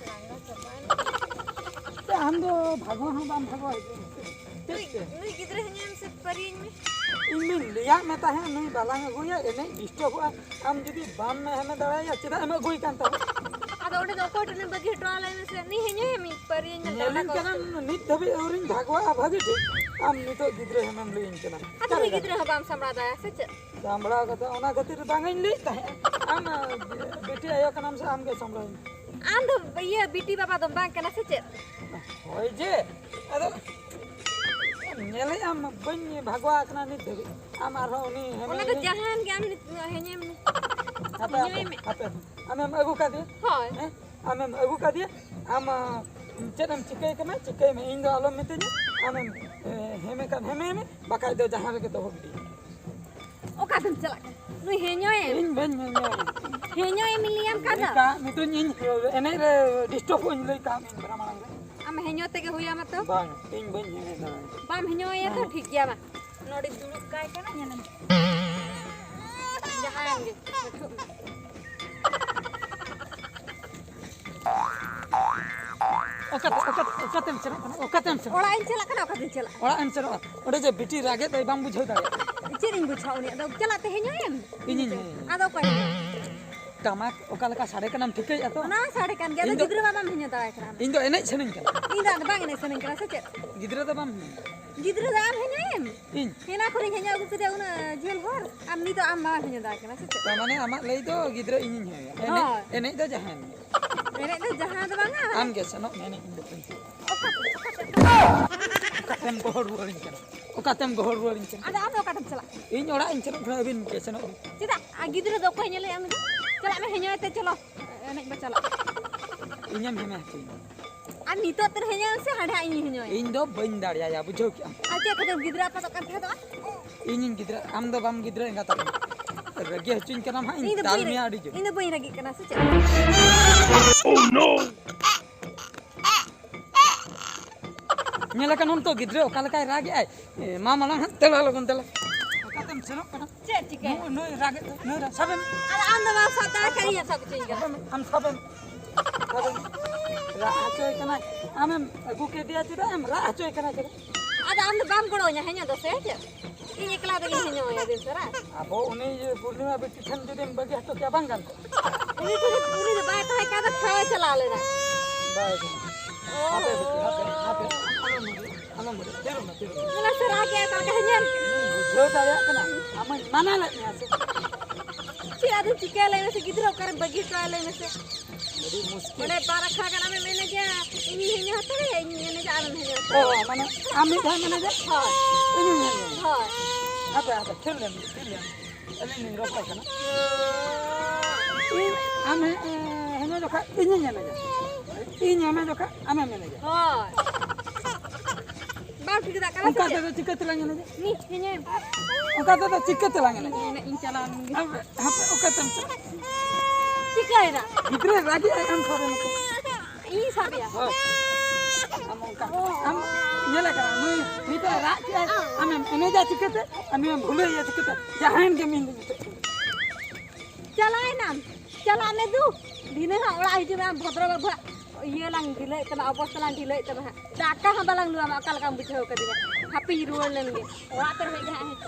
ᱞᱟᱸᱜᱟ ᱪᱟᱵᱟᱭᱮᱱᱟ᱾ ᱪᱮᱫ ᱟᱢ ᱫᱚ ᱵᱷᱟᱜᱚ ᱦᱚᱸ ᱵᱟᱢ ᱵᱷᱟᱜᱚ ᱦᱤᱡᱩᱜ ᱢᱮᱥᱮ᱾ ᱪᱮᱫ ᱱᱩᱭ, ᱪᱤᱠᱟᱹ? ᱱᱩᱭ ᱜᱤᱫᱽᱨᱟᱹ ᱦᱮᱧᱟᱢ ᱥᱮ ᱯᱟᱹᱨᱤᱭᱟᱹᱧ ᱢᱮ᱾ ᱤᱧ ᱢᱟᱧ ᱞᱟᱹᱭᱟᱫ ᱢᱮ ᱛᱟᱦᱮᱸᱫ ᱱᱩᱭ ᱵᱟᱞᱟᱝ ᱟᱹᱜᱩᱭᱟ, ᱮᱱᱮᱡ ᱰᱤᱥᱴᱟᱵᱚᱜᱼᱟ᱾ ᱟᱢ ᱡᱩᱫᱤ ᱵᱟᱢ ᱢᱮ-, ᱦᱮᱢᱮ ᱫᱟᱲᱮᱭᱟᱭᱟ, ᱪᱮᱫᱟᱜ ᱮᱢ ᱟᱹᱜᱩᱭ ᱠᱟᱱ ᱛᱟᱦᱮᱸᱫ? ᱟᱫᱚ ᱚᱸᱰᱮ ᱫᱚ ᱚᱠᱚᱭ ᱴᱷᱮᱱᱮᱢ ᱵᱟᱹᱜᱤ ᱦᱚᱴᱚ ᱟᱞᱮ ᱢᱮᱥᱮ? ᱱᱩᱭ ᱦᱮᱧᱟᱹᱭ ᱢᱤᱫ ᱯᱟᱹᱨᱤᱭᱟᱹᱧ ᱢᱮ, ᱧᱮᱞᱤᱧ ᱞᱟᱸᱫᱟ ᱠᱟᱱᱟᱢ, ᱠᱚ ᱱᱤᱛ ᱫᱷᱟᱹᱵᱤᱡ ᱟᱹᱣᱨᱤᱧ ᱵᱷᱟᱜᱚᱜᱼᱟ ᱵᱷᱟᱹᱜᱤ ᱴᱷᱤᱠ᱾ ᱟᱢ ᱱᱤᱛᱚᱜ ᱜᱤᱫᱽᱨᱟᱹ ᱦᱮᱢᱮᱢ ᱞᱟᱹᱭᱟᱹᱧ ᱠᱟᱱᱟ᱾ ᱟᱫᱚ ᱚᱠᱟ ᱱᱩᱭ ᱞᱮᱠᱟ? ᱜᱤᱫᱽᱨᱟᱹ ᱦᱚᱸ ᱵᱟᱢ ᱥᱟᱢᱵᱲᱟᱣ ᱫᱟᱲᱮᱭᱟᱭᱟ ᱥᱮ ᱪᱮᱫ? ᱥᱟᱢᱵᱲᱟᱣ ᱠᱟᱛᱮ ᱚᱱᱟ ᱠᱷᱟᱹᱛᱤᱨ ᱵᱟᱝ ᱤᱧ ᱞᱟᱹᱭᱮᱫ ᱛᱟᱦᱮᱸᱫ᱾ ᱟᱢ, ᱵᱤᱴᱤ ᱟᱭᱳ ᱠᱟᱱᱟᱢ ᱥᱮ ᱟᱢ ᱜᱮ ᱥᱟᱢᱵᱲᱟᱣ ᱤᱧ? ᱟᱢ ᱫᱚ ᱤᱭᱟᱹ ᱵᱤᱴᱤ ᱵᱟᱵᱟ ᱫᱚᱢ ᱵᱟᱝ ᱠᱟᱱᱟ ᱥᱮ ᱪᱮᱫ? ᱦᱳᱭ ᱡᱮ, ᱟᱫᱚ ᱧᱮᱞᱮᱫ ᱟᱢ ᱵᱟᱹᱧ ᱵᱷᱟᱜᱚᱣᱟ ᱟᱠᱟᱱᱟ ᱱᱤᱛ ᱫᱷᱟᱹᱵᱤᱡ᱾ ᱟᱢ ᱟᱨᱦᱚᱸ ᱩᱱᱤ ᱦᱮᱢᱮ ᱚᱱᱟ ᱫᱚ ᱩᱱᱤ ᱡᱟᱦᱟᱸᱱ ᱜᱮ ᱟᱢ ᱱᱤᱛ-, ᱦᱮᱧᱮᱢ ᱦᱟᱯᱮ, ᱦᱮᱧᱮᱢ ᱦᱟᱯᱮ, ᱢᱮ᱾ ᱦᱟᱯᱮ᱾ ᱟᱢᱮᱢ ᱟᱹᱜᱩ ᱠᱟᱫᱮᱭᱟ? ᱦᱳᱭ᱾ ᱦᱮᱸ? ᱟᱢᱮᱢ ᱟᱹᱜᱩ ᱠᱟᱫᱮᱭᱟ? ᱟᱢ, ᱟ, ᱪᱮᱫ ᱮᱢ ᱪᱤᱠᱟᱹᱭ ᱠᱟᱱᱟ? ᱪᱤᱠᱟᱹᱭ ᱢᱮ, ᱤᱧ ᱫᱚ ᱟᱞᱚᱢ ᱢᱤᱛᱟᱹᱧᱟ᱾ ᱟᱢᱮᱢ, ᱮ, ᱦᱮᱢᱮ ᱠᱷᱟᱱ ᱦᱮᱢᱮ ᱢᱮ, ᱵᱟᱠᱷᱟᱡ ᱫᱚ ᱡᱟᱦᱟᱸ ᱨᱮᱜᱮ ᱫᱚᱦᱚ ᱜᱤᱰᱤ᱾ ᱚᱠᱟᱛᱮᱢ ᱪᱟᱞᱟᱜ ᱠᱟᱱᱟ? ᱱᱩᱭ ᱦᱮᱧᱚᱭᱮᱢ? ᱤᱧ ᱵᱟᱹᱧ ᱦᱮᱧᱚᱭᱟ᱾ ᱦᱮᱧᱚᱭᱮᱢ ᱞᱟᱹᱭᱟᱢ ᱠᱟᱱᱟ? ᱞᱟᱹᱭ ᱠᱟᱜ, ᱱᱤᱛᱚᱝ ᱤᱧ ᱮᱱᱮᱡ ᱨᱮ ᱰᱤᱥᱴᱟᱵᱚᱜ ᱤᱧ ᱞᱟᱹᱭ ᱠᱟᱜ ᱢᱮ ᱵᱟᱨᱟ ᱢᱟᱲᱟᱝ ᱨᱮ᱾ ᱟᱢ ᱦᱮᱧᱚ ᱛᱮᱜᱮ ᱦᱩᱭᱟᱢᱟ ᱛᱚ? ᱵᱟᱝ, ᱤᱧ ᱵᱟᱹᱧ ᱦᱮᱧᱚ ᱫᱟᱲᱮᱭᱟᱜᱼᱟ᱾ ᱵᱟᱢ ᱦᱮᱧᱚᱭᱟ ᱛᱚ? ᱦᱮᱸ᱾ ᱴᱷᱤᱠ ᱜᱮᱭᱟ, ᱢᱟ᱾ ᱱᱚᱰᱮ ᱫᱩᱲᱩᱵ ᱠᱟᱭ ᱠᱟᱱᱟ, ᱧᱮᱞᱮᱢ᱾ ᱡᱟᱦᱟᱸᱭᱮᱱ ᱜᱮ, ᱵᱮᱴᱷᱩᱜ ᱢᱮ᱾ ᱚᱠᱟᱛᱮ, ᱚᱠᱟᱛᱮ, ᱚᱠᱟᱛᱮᱢ ᱥᱮᱱᱚᱜ ᱠᱟᱱᱟ? ᱚᱠᱟᱛᱮᱢ ᱥᱮᱱᱚᱜ ᱠᱟᱱᱟ? ᱚᱲᱟᱜ ᱤᱧ ᱪᱟᱞᱟᱜ ᱠᱟᱱᱟ, ᱚᱠᱟᱛᱮᱧ ᱪᱟᱞᱟᱜᱼᱟ? ᱚᱲᱟᱜ ᱮᱢ ᱥᱮᱱᱚᱜᱼᱟ? ᱚᱸᱰᱮ ᱡᱮ ᱵᱤᱴᱤ ᱨᱟᱜᱮᱫ ᱫᱚᱭ, ᱵᱟᱢ ᱵᱩᱡᱷᱟᱹᱣ ᱫᱟᱲᱮᱭᱟᱜᱼᱟ? ᱪᱮᱫ ᱤᱧ ᱵᱩᱡᱷᱟᱹᱣᱟ ᱩᱱᱤᱭᱟᱜ ᱫᱚ? ᱪᱟᱞᱟᱜ ᱛᱮ ᱦᱮᱧᱚᱭᱮᱢ? ᱤᱧᱤᱧ ᱦᱮᱧᱚᱭᱟ᱾ ᱟᱫᱚ ᱚᱠᱚᱭ ᱦᱮᱧᱚᱭᱟ? ᱴᱟᱢᱟᱠ ᱚᱠᱟ ᱞᱮᱠᱟ ᱥᱟᱰᱮ ᱠᱟᱱᱟᱢ ᱴᱷᱤᱠᱟᱹᱭᱮᱫᱼᱟ ᱛᱚ? ᱚᱱᱟ ᱥᱟᱰᱮ ᱠᱟᱱ ᱜᱮᱭᱟ, ᱤᱧ ᱟᱫᱚ ᱫᱚ, ᱜᱤᱫᱽᱨᱟᱹ ᱢᱟ ᱵᱟᱢ ᱦᱮᱧᱚ ᱫᱟᱲᱮ ᱠᱟᱱᱟ᱾ ᱤᱧ ᱫᱚ ᱮᱱᱮᱡ ᱥᱟᱱᱟᱧ ᱠᱟᱱᱟ᱾ ᱤᱧ ᱫᱚ ᱟᱫᱚ ᱵᱟᱝ ᱮᱱᱮᱡ ᱥᱟᱱᱟᱧ ᱠᱟᱱᱟ, ᱥᱮ ᱪᱮᱫ? ᱜᱤᱫᱽᱨᱟᱹ ᱫᱚ ᱵᱟᱢ ᱦᱮᱧᱚᱭᱟ? ᱜᱤᱫᱽᱨᱟᱹ ᱫᱚ ᱟᱢ ᱦᱮᱧᱚᱭᱮᱢ? ᱤᱧ? ᱦᱮᱱᱟ ᱠᱷᱚᱱᱤᱧ ᱦᱮᱧᱚ ᱟᱹᱜᱩ ᱠᱮᱫᱮᱭᱟ ᱩᱱᱟᱹᱜ ᱡᱷᱟᱹᱞ ᱦᱚᱨ, ᱟᱨ ᱱᱤᱛᱚᱜ ᱟᱢ ᱵᱟᱢ ᱦᱮᱧᱚ ᱫᱟᱲᱮ ᱠᱟᱱᱟ, ᱥᱮ ᱪᱮᱫ? ᱛᱟᱨ ᱢᱟᱱᱮ ᱟᱢᱟᱜ ᱞᱟᱹᱭ ᱫᱚ ᱜᱤᱫᱽᱨᱟᱹ ᱤᱧᱤᱧ ᱦᱮᱧᱚᱭᱟ? ᱮᱱᱮᱡ, ᱦᱳᱭ᱾ ᱮᱱᱮᱡ ᱫᱚ ᱡᱟᱦᱟᱸᱭ ᱢᱮ᱾ ᱮᱱᱮᱡ ᱫᱚ ᱡᱟᱦᱟᱸ ᱫᱚ ᱵᱟᱝᱟ᱾ ᱟᱢ ᱜᱮ ᱥᱮᱱᱚᱜ ᱢᱮ, ᱮᱱᱮᱡ ᱤᱧ ᱫᱚ ᱵᱟᱹᱧ ᱥᱮᱱᱚᱜᱼᱟ᱾ ᱚᱠᱟᱛᱮᱢ ᱜᱚᱦᱚᱲ ᱨᱩᱣᱟᱹᱲᱤᱧ ᱠᱟᱱᱟ? ᱚᱠᱟᱛᱮᱢ ᱜᱚᱦᱚᱲ ᱨᱩᱣᱟᱹᱲᱤᱧ ᱠᱟᱱᱟ? ᱟᱫᱚ ᱟᱢ ᱫᱚ ᱚᱠᱟᱛᱮᱢ ᱪᱟᱞᱟᱜ ᱠᱟᱱᱟ? ᱤᱧ ᱚᱲᱟᱜ ᱤᱧ ᱥᱮᱱᱚᱜ ᱠᱟᱱᱟ, ᱟᱹᱵᱤᱱ ᱜᱮ ᱥᱮᱱᱚᱜ ᱵᱤᱱ᱾ ᱪᱮᱫᱟᱜ? ᱟᱨ ᱜᱤᱫᱽᱨᱟᱹ ᱫᱚ ᱚᱠᱚᱭ ᱧᱮᱞᱮᱭᱟ ᱩᱱᱤ ᱫᱚ? ᱪᱟᱞᱟᱜ ᱢᱮ, ᱦᱮᱧᱚᱭ ᱛᱮ, ᱪᱚᱞᱚ᱾ ᱮᱱᱮᱡ ᱵᱚ ᱪᱟᱞᱟᱜ᱾ ᱤᱧᱮᱢ ᱦᱮᱢᱮ ᱦᱚᱪᱚᱧᱟ᱾ ᱟᱨ ᱱᱤᱛᱚᱜ ᱛᱮ ᱦᱮᱧᱚᱭ ᱢᱮᱥᱮ, ᱦᱟᱸᱰᱮ ᱦᱟᱸᱜ ᱤᱧᱤᱧ ᱦᱮᱧᱚᱭᱟ᱾ ᱤᱧ ᱫᱚ ᱵᱟᱹᱧ ᱫᱟᱲᱮᱭᱟᱭᱟ, ᱵᱩᱡᱷᱟᱹᱣ ᱠᱮᱜᱼᱟᱢ? ᱟᱨ ᱪᱮᱫ ᱠᱷᱟᱹᱛᱤᱨ ᱜᱤᱫᱽᱨᱟᱹ ᱟᱯᱟᱛᱚᱜ ᱠᱟᱱ ᱛᱟᱦᱮᱸ ᱫᱚ? ᱤᱧᱤᱧ ᱜᱤᱫᱽᱨᱟᱹ, ᱟᱢ ᱫᱚ ᱵᱟᱢ ᱜᱤᱫᱽᱨᱟᱹ ᱮᱸᱜᱟᱛ ᱟᱠᱟᱱᱟ᱾ ᱨᱟᱹᱜᱤ ᱦᱚᱪᱚᱧ ᱠᱟᱱᱟᱢ ᱦᱟᱸᱜ, ᱤᱧ ᱤᱧ ᱫᱚ ᱫᱟᱞ ᱵᱟᱹᱧ ᱢᱮᱭᱟ ᱨᱟᱹᱜᱤ, ᱟᱹᱰᱤ ᱡᱳᱨ᱾ ᱤᱧ ᱫᱚ ᱵᱟᱹᱧ ᱨᱟᱹᱜᱤᱜ ᱠᱟᱱᱟ, ᱥᱮ ᱪᱮᱫ? ᱧᱮᱞ ᱟᱠᱟᱱᱟᱢ ᱛᱚ ᱜᱤᱫᱽᱨᱟᱹ ᱚᱠᱟ ᱞᱮᱠᱟᱭ ᱨᱟᱜ ᱮᱜᱼᱟᱭ᱾ ᱮ, ᱢᱟ ᱢᱟᱲᱟᱝ ᱦᱟᱸᱜ ᱫᱮᱞᱟ ᱞᱚᱜᱚᱱ ᱫᱮᱞᱟ᱾ ᱚᱠᱟᱛᱮᱢ ᱥᱮᱱᱚᱜ ᱠᱟᱱᱟ? ᱪᱮᱫ ᱪᱤᱠᱟᱹ? ᱱᱩᱭ, ᱱᱩᱭ ᱨᱟᱜ ᱮᱫ ᱫᱚ, ᱱᱩᱭ ᱨᱟᱜ, ᱥᱟᱵᱮᱢ᱾ ᱟᱫᱚ ᱟᱢ ᱫᱚ ᱵᱟᱢ ᱥᱟᱵ ᱫᱟᱲᱮ ᱠᱟᱜ ᱤᱧ ᱥᱟᱵ ᱦᱚᱪᱚᱧ ᱠᱟᱱᱟ᱾ ᱥᱟᱵᱮᱢ, ᱟᱢ ᱥᱟᱵᱮᱢ᱾ ᱥᱟᱵᱮᱢ᱾ ᱨᱟᱜ ᱦᱚᱪᱚᱭ ᱠᱟᱱᱟᱭ᱾ ᱟᱢᱮᱢ ᱟᱹᱜᱩ ᱠᱮᱫᱮᱭᱟ ᱪᱮᱫᱟᱜ? ᱮᱢ ᱨᱟᱜ ᱦᱚᱪᱚᱭ ᱠᱟᱱᱟ ᱪᱮᱫᱟᱜ? ᱟᱫᱚ ᱟᱢ ᱫᱚ ᱵᱟᱢ ᱜᱚᱲᱚ ᱟᱹᱧᱟ ᱦᱮᱧᱚ ᱫᱚ ᱥᱮ ᱪᱮᱫ? ᱤᱧ ᱮᱠᱞᱟ ᱛᱮᱜᱤᱧ ᱦᱮᱧᱚ ᱟᱭᱟ ᱫᱤᱱ ᱥᱟᱨᱟ᱾ ᱟᱵᱚ ᱩᱱᱤ ᱤᱭᱟᱹ ᱯᱩᱨᱱᱤᱢᱟ ᱵᱤᱴᱤ ᱴᱷᱮᱱ ᱡᱩᱫᱤᱢ ᱵᱟᱹᱜᱤ ᱦᱚᱴᱚ ᱠᱮᱭᱟ ᱵᱟᱝ ᱜᱟᱱ ᱠᱚᱜᱼᱟ? ᱩᱱᱤ ᱴᱷᱮᱱ ᱩᱱᱤ ᱫᱚ ᱵᱟᱭ ᱛᱟᱦᱮᱸ ᱠᱟᱱ ᱫᱚ ᱴᱷᱟᱶ ᱮ ᱪᱟᱞᱟᱣ ᱞᱮᱱᱟ᱾ ᱵᱟᱭ ᱜᱟᱱ᱾ ᱚ᱾ ᱦᱟᱯᱮ ᱵᱤᱴᱤ, ᱦᱟᱯᱮ, ᱦᱟᱯᱮ, ᱟᱞᱚᱢ ᱨᱩᱣᱟᱹᱲ, ᱟᱞᱚᱢ ᱨᱩᱣᱟᱹᱲ, ᱛᱷᱤᱨᱚᱜ ᱢᱮ, ᱛᱷᱤᱨᱚᱜ ᱢᱮ᱾ ᱧᱮᱞᱟ ᱥᱮ ᱨᱟᱜ ᱮᱜᱼᱟᱭ ᱚᱠᱟ ᱞᱮᱠᱟ ᱦᱮᱧᱮᱞ᱾ ᱤᱧ ᱵᱩᱡᱷᱟᱹᱣ ᱫᱟᱲᱮᱭᱟᱜ ᱠᱟᱱᱟ, ᱟᱢᱟᱧ ᱢᱟᱱᱟ ᱞᱮᱫ ᱢᱮᱭᱟ ᱥᱮ? ᱪᱮᱫ ᱟᱫᱚᱧ ᱪᱤᱠᱟᱹᱭᱟ ᱞᱟᱹᱭ ᱢᱮᱥᱮ, ᱜᱤᱫᱽᱨᱟᱹ ᱚᱠᱟᱨᱮᱢ ᱵᱟᱹᱜᱤ ᱦᱚᱴᱚ ᱟᱭᱟ ᱞᱟᱹᱭ ᱢᱮᱥᱮ? ᱟᱹᱰᱤ ᱢᱩᱥᱠᱤᱞ᱾ ᱚᱸᱰᱮ ᱵᱟᱨ ᱟᱠᱷᱲᱟ ᱜᱟᱱ ᱟᱢᱮᱢ ᱮᱱᱮᱡᱟ, ᱤᱧᱤᱧ ᱦᱮᱧᱚ ᱦᱟᱛᱟᱲᱮᱭᱟ, ᱤᱧᱤᱧ ᱮᱱᱮᱡᱟ, ᱟᱢᱮᱢ ᱦᱮᱧᱚ ᱦᱟᱛᱟᱲᱮᱭᱟ᱾ ᱚ, ᱢᱟᱱᱮ ᱟᱢ ᱢᱤᱫ ᱫᱷᱟᱣ ᱮᱢ ᱮᱱᱮᱡᱟ? ᱦᱳᱭ᱾ ᱤᱧᱤᱧ ᱮᱱᱮᱡᱟ? ᱦᱳᱭ᱾ ᱦᱟᱯᱮ, ᱦᱟᱯᱮ, ᱛᱷᱤᱨ ᱞᱮᱱ ᱜᱮ, ᱛᱷᱤᱨ ᱞᱮᱱ ᱜᱮ᱾ ᱟᱹᱞᱤᱧ ᱞᱤᱧ ᱨᱚᱯᱚᱲ ᱠᱟᱱᱟ᱾ ᱤᱧ ᱟᱢ ᱦᱮ-, ᱦᱮᱸ ᱡᱚᱠᱷᱟ ᱤᱧᱤᱧ ᱮᱱᱮᱡᱟ, ᱤᱧ ᱮᱱᱮᱡ ᱡᱚᱠᱷᱟ ᱟᱢᱮᱢ ᱮᱱᱮᱡᱟ᱾ ᱦᱳᱭ᱾ ᱵᱟᱢ ᱴᱷᱤᱠ ᱫᱟᱲᱮᱭᱟᱜ ᱠᱟᱱᱟ ᱥᱮ ᱚᱱᱠᱟ ᱪᱮᱫ? ᱛᱮᱫᱚ ᱪᱤᱠᱟᱹ ᱛᱮᱞᱟᱝ ᱮᱱᱮᱡᱟ? ᱱᱤ, ᱦᱮᱸ᱾ ᱚᱱᱠᱟ ᱛᱮᱫᱚ ᱪᱤᱠᱟᱹ ᱛᱮᱞᱟᱝ ᱮᱱᱮᱡᱟ? ᱤᱧ ᱮᱱᱮᱡ ᱤᱧ ᱪᱟᱞᱟᱣ ᱞᱮᱱ ᱜᱮ᱾ ᱦᱟᱯᱮ, ᱦᱟᱯᱮ, ᱚᱠᱟᱛᱮᱢ ᱪᱟᱞᱟᱜᱼᱟ? ᱪᱤᱠᱟᱹᱭᱮᱱᱟ? ᱜᱤᱫᱽᱨᱟᱹ ᱨᱟᱹᱜᱤ ᱟᱭ ᱟᱢ ᱥᱟᱵᱮ ᱱᱩᱠᱩ᱾ ᱤᱧ ᱥᱟᱵᱮᱭᱟ? ᱦᱳᱭ᱾ ᱟᱢ ᱚᱱᱠᱟ, ᱟᱢ ᱧᱮᱞᱮ ᱠᱟᱱᱟ, ᱱᱩᱭ ᱱᱤᱛᱚᱜ ᱮ ᱨᱟᱜ ᱠᱮᱜᱼᱟᱭ, ᱟᱢᱮᱢ ᱮᱱᱮᱡᱟ ᱪᱤᱠᱟᱹᱛᱮ? ᱟᱨ ᱱᱩᱭᱮᱢ ᱵᱷᱩᱞᱟᱹᱭᱮᱭᱟ ᱪᱤᱠᱟᱹᱛᱮ? ᱡᱟᱦᱟᱸᱭᱮᱱ ᱜᱮ ᱢᱮᱱ ᱫᱚ ᱱᱤᱛᱚᱜ᱾ ᱪᱟᱞᱟᱣᱮᱱᱟᱢ, ᱪᱟᱞᱟᱜ ᱢᱮ ᱫᱩ᱾ ᱫᱷᱤᱱᱟᱹ ᱦᱟᱸᱜ ᱚᱲᱟᱜ ᱦᱤᱡᱩᱜ ᱢᱮ, ᱟᱢ ᱵᱷᱚᱫᱨᱚ ᱵᱟᱹᱵᱩᱣᱟᱜ ᱤᱭᱟᱹ ᱞᱟᱝ ᱰᱷᱤᱞᱟᱹᱭᱮᱫ ᱛᱟᱢᱟ, ᱚᱵᱚᱥᱛᱟ ᱞᱟᱝ ᱰᱷᱤᱞᱟᱹᱭᱮᱫ ᱛᱟᱢᱟ ᱦᱟᱸᱜ᱾ ᱫᱟᱠᱟ ᱦᱚᱸ ᱵᱟᱞᱟᱝ ᱞᱩᱣᱟᱢᱟ, ᱚᱠᱟ ᱞᱮᱠᱟᱢ ᱵᱩᱡᱷᱟᱹᱣ ᱠᱟᱫᱤᱧᱟ? ᱦᱟᱯᱮᱧ ᱨᱩᱣᱟᱹᱲ ᱞᱮᱱ ᱜᱮ, ᱚᱲᱟᱜ ᱛᱮ ᱦᱮᱡ ᱦᱟᱸᱜ ᱦᱮᱡ᱾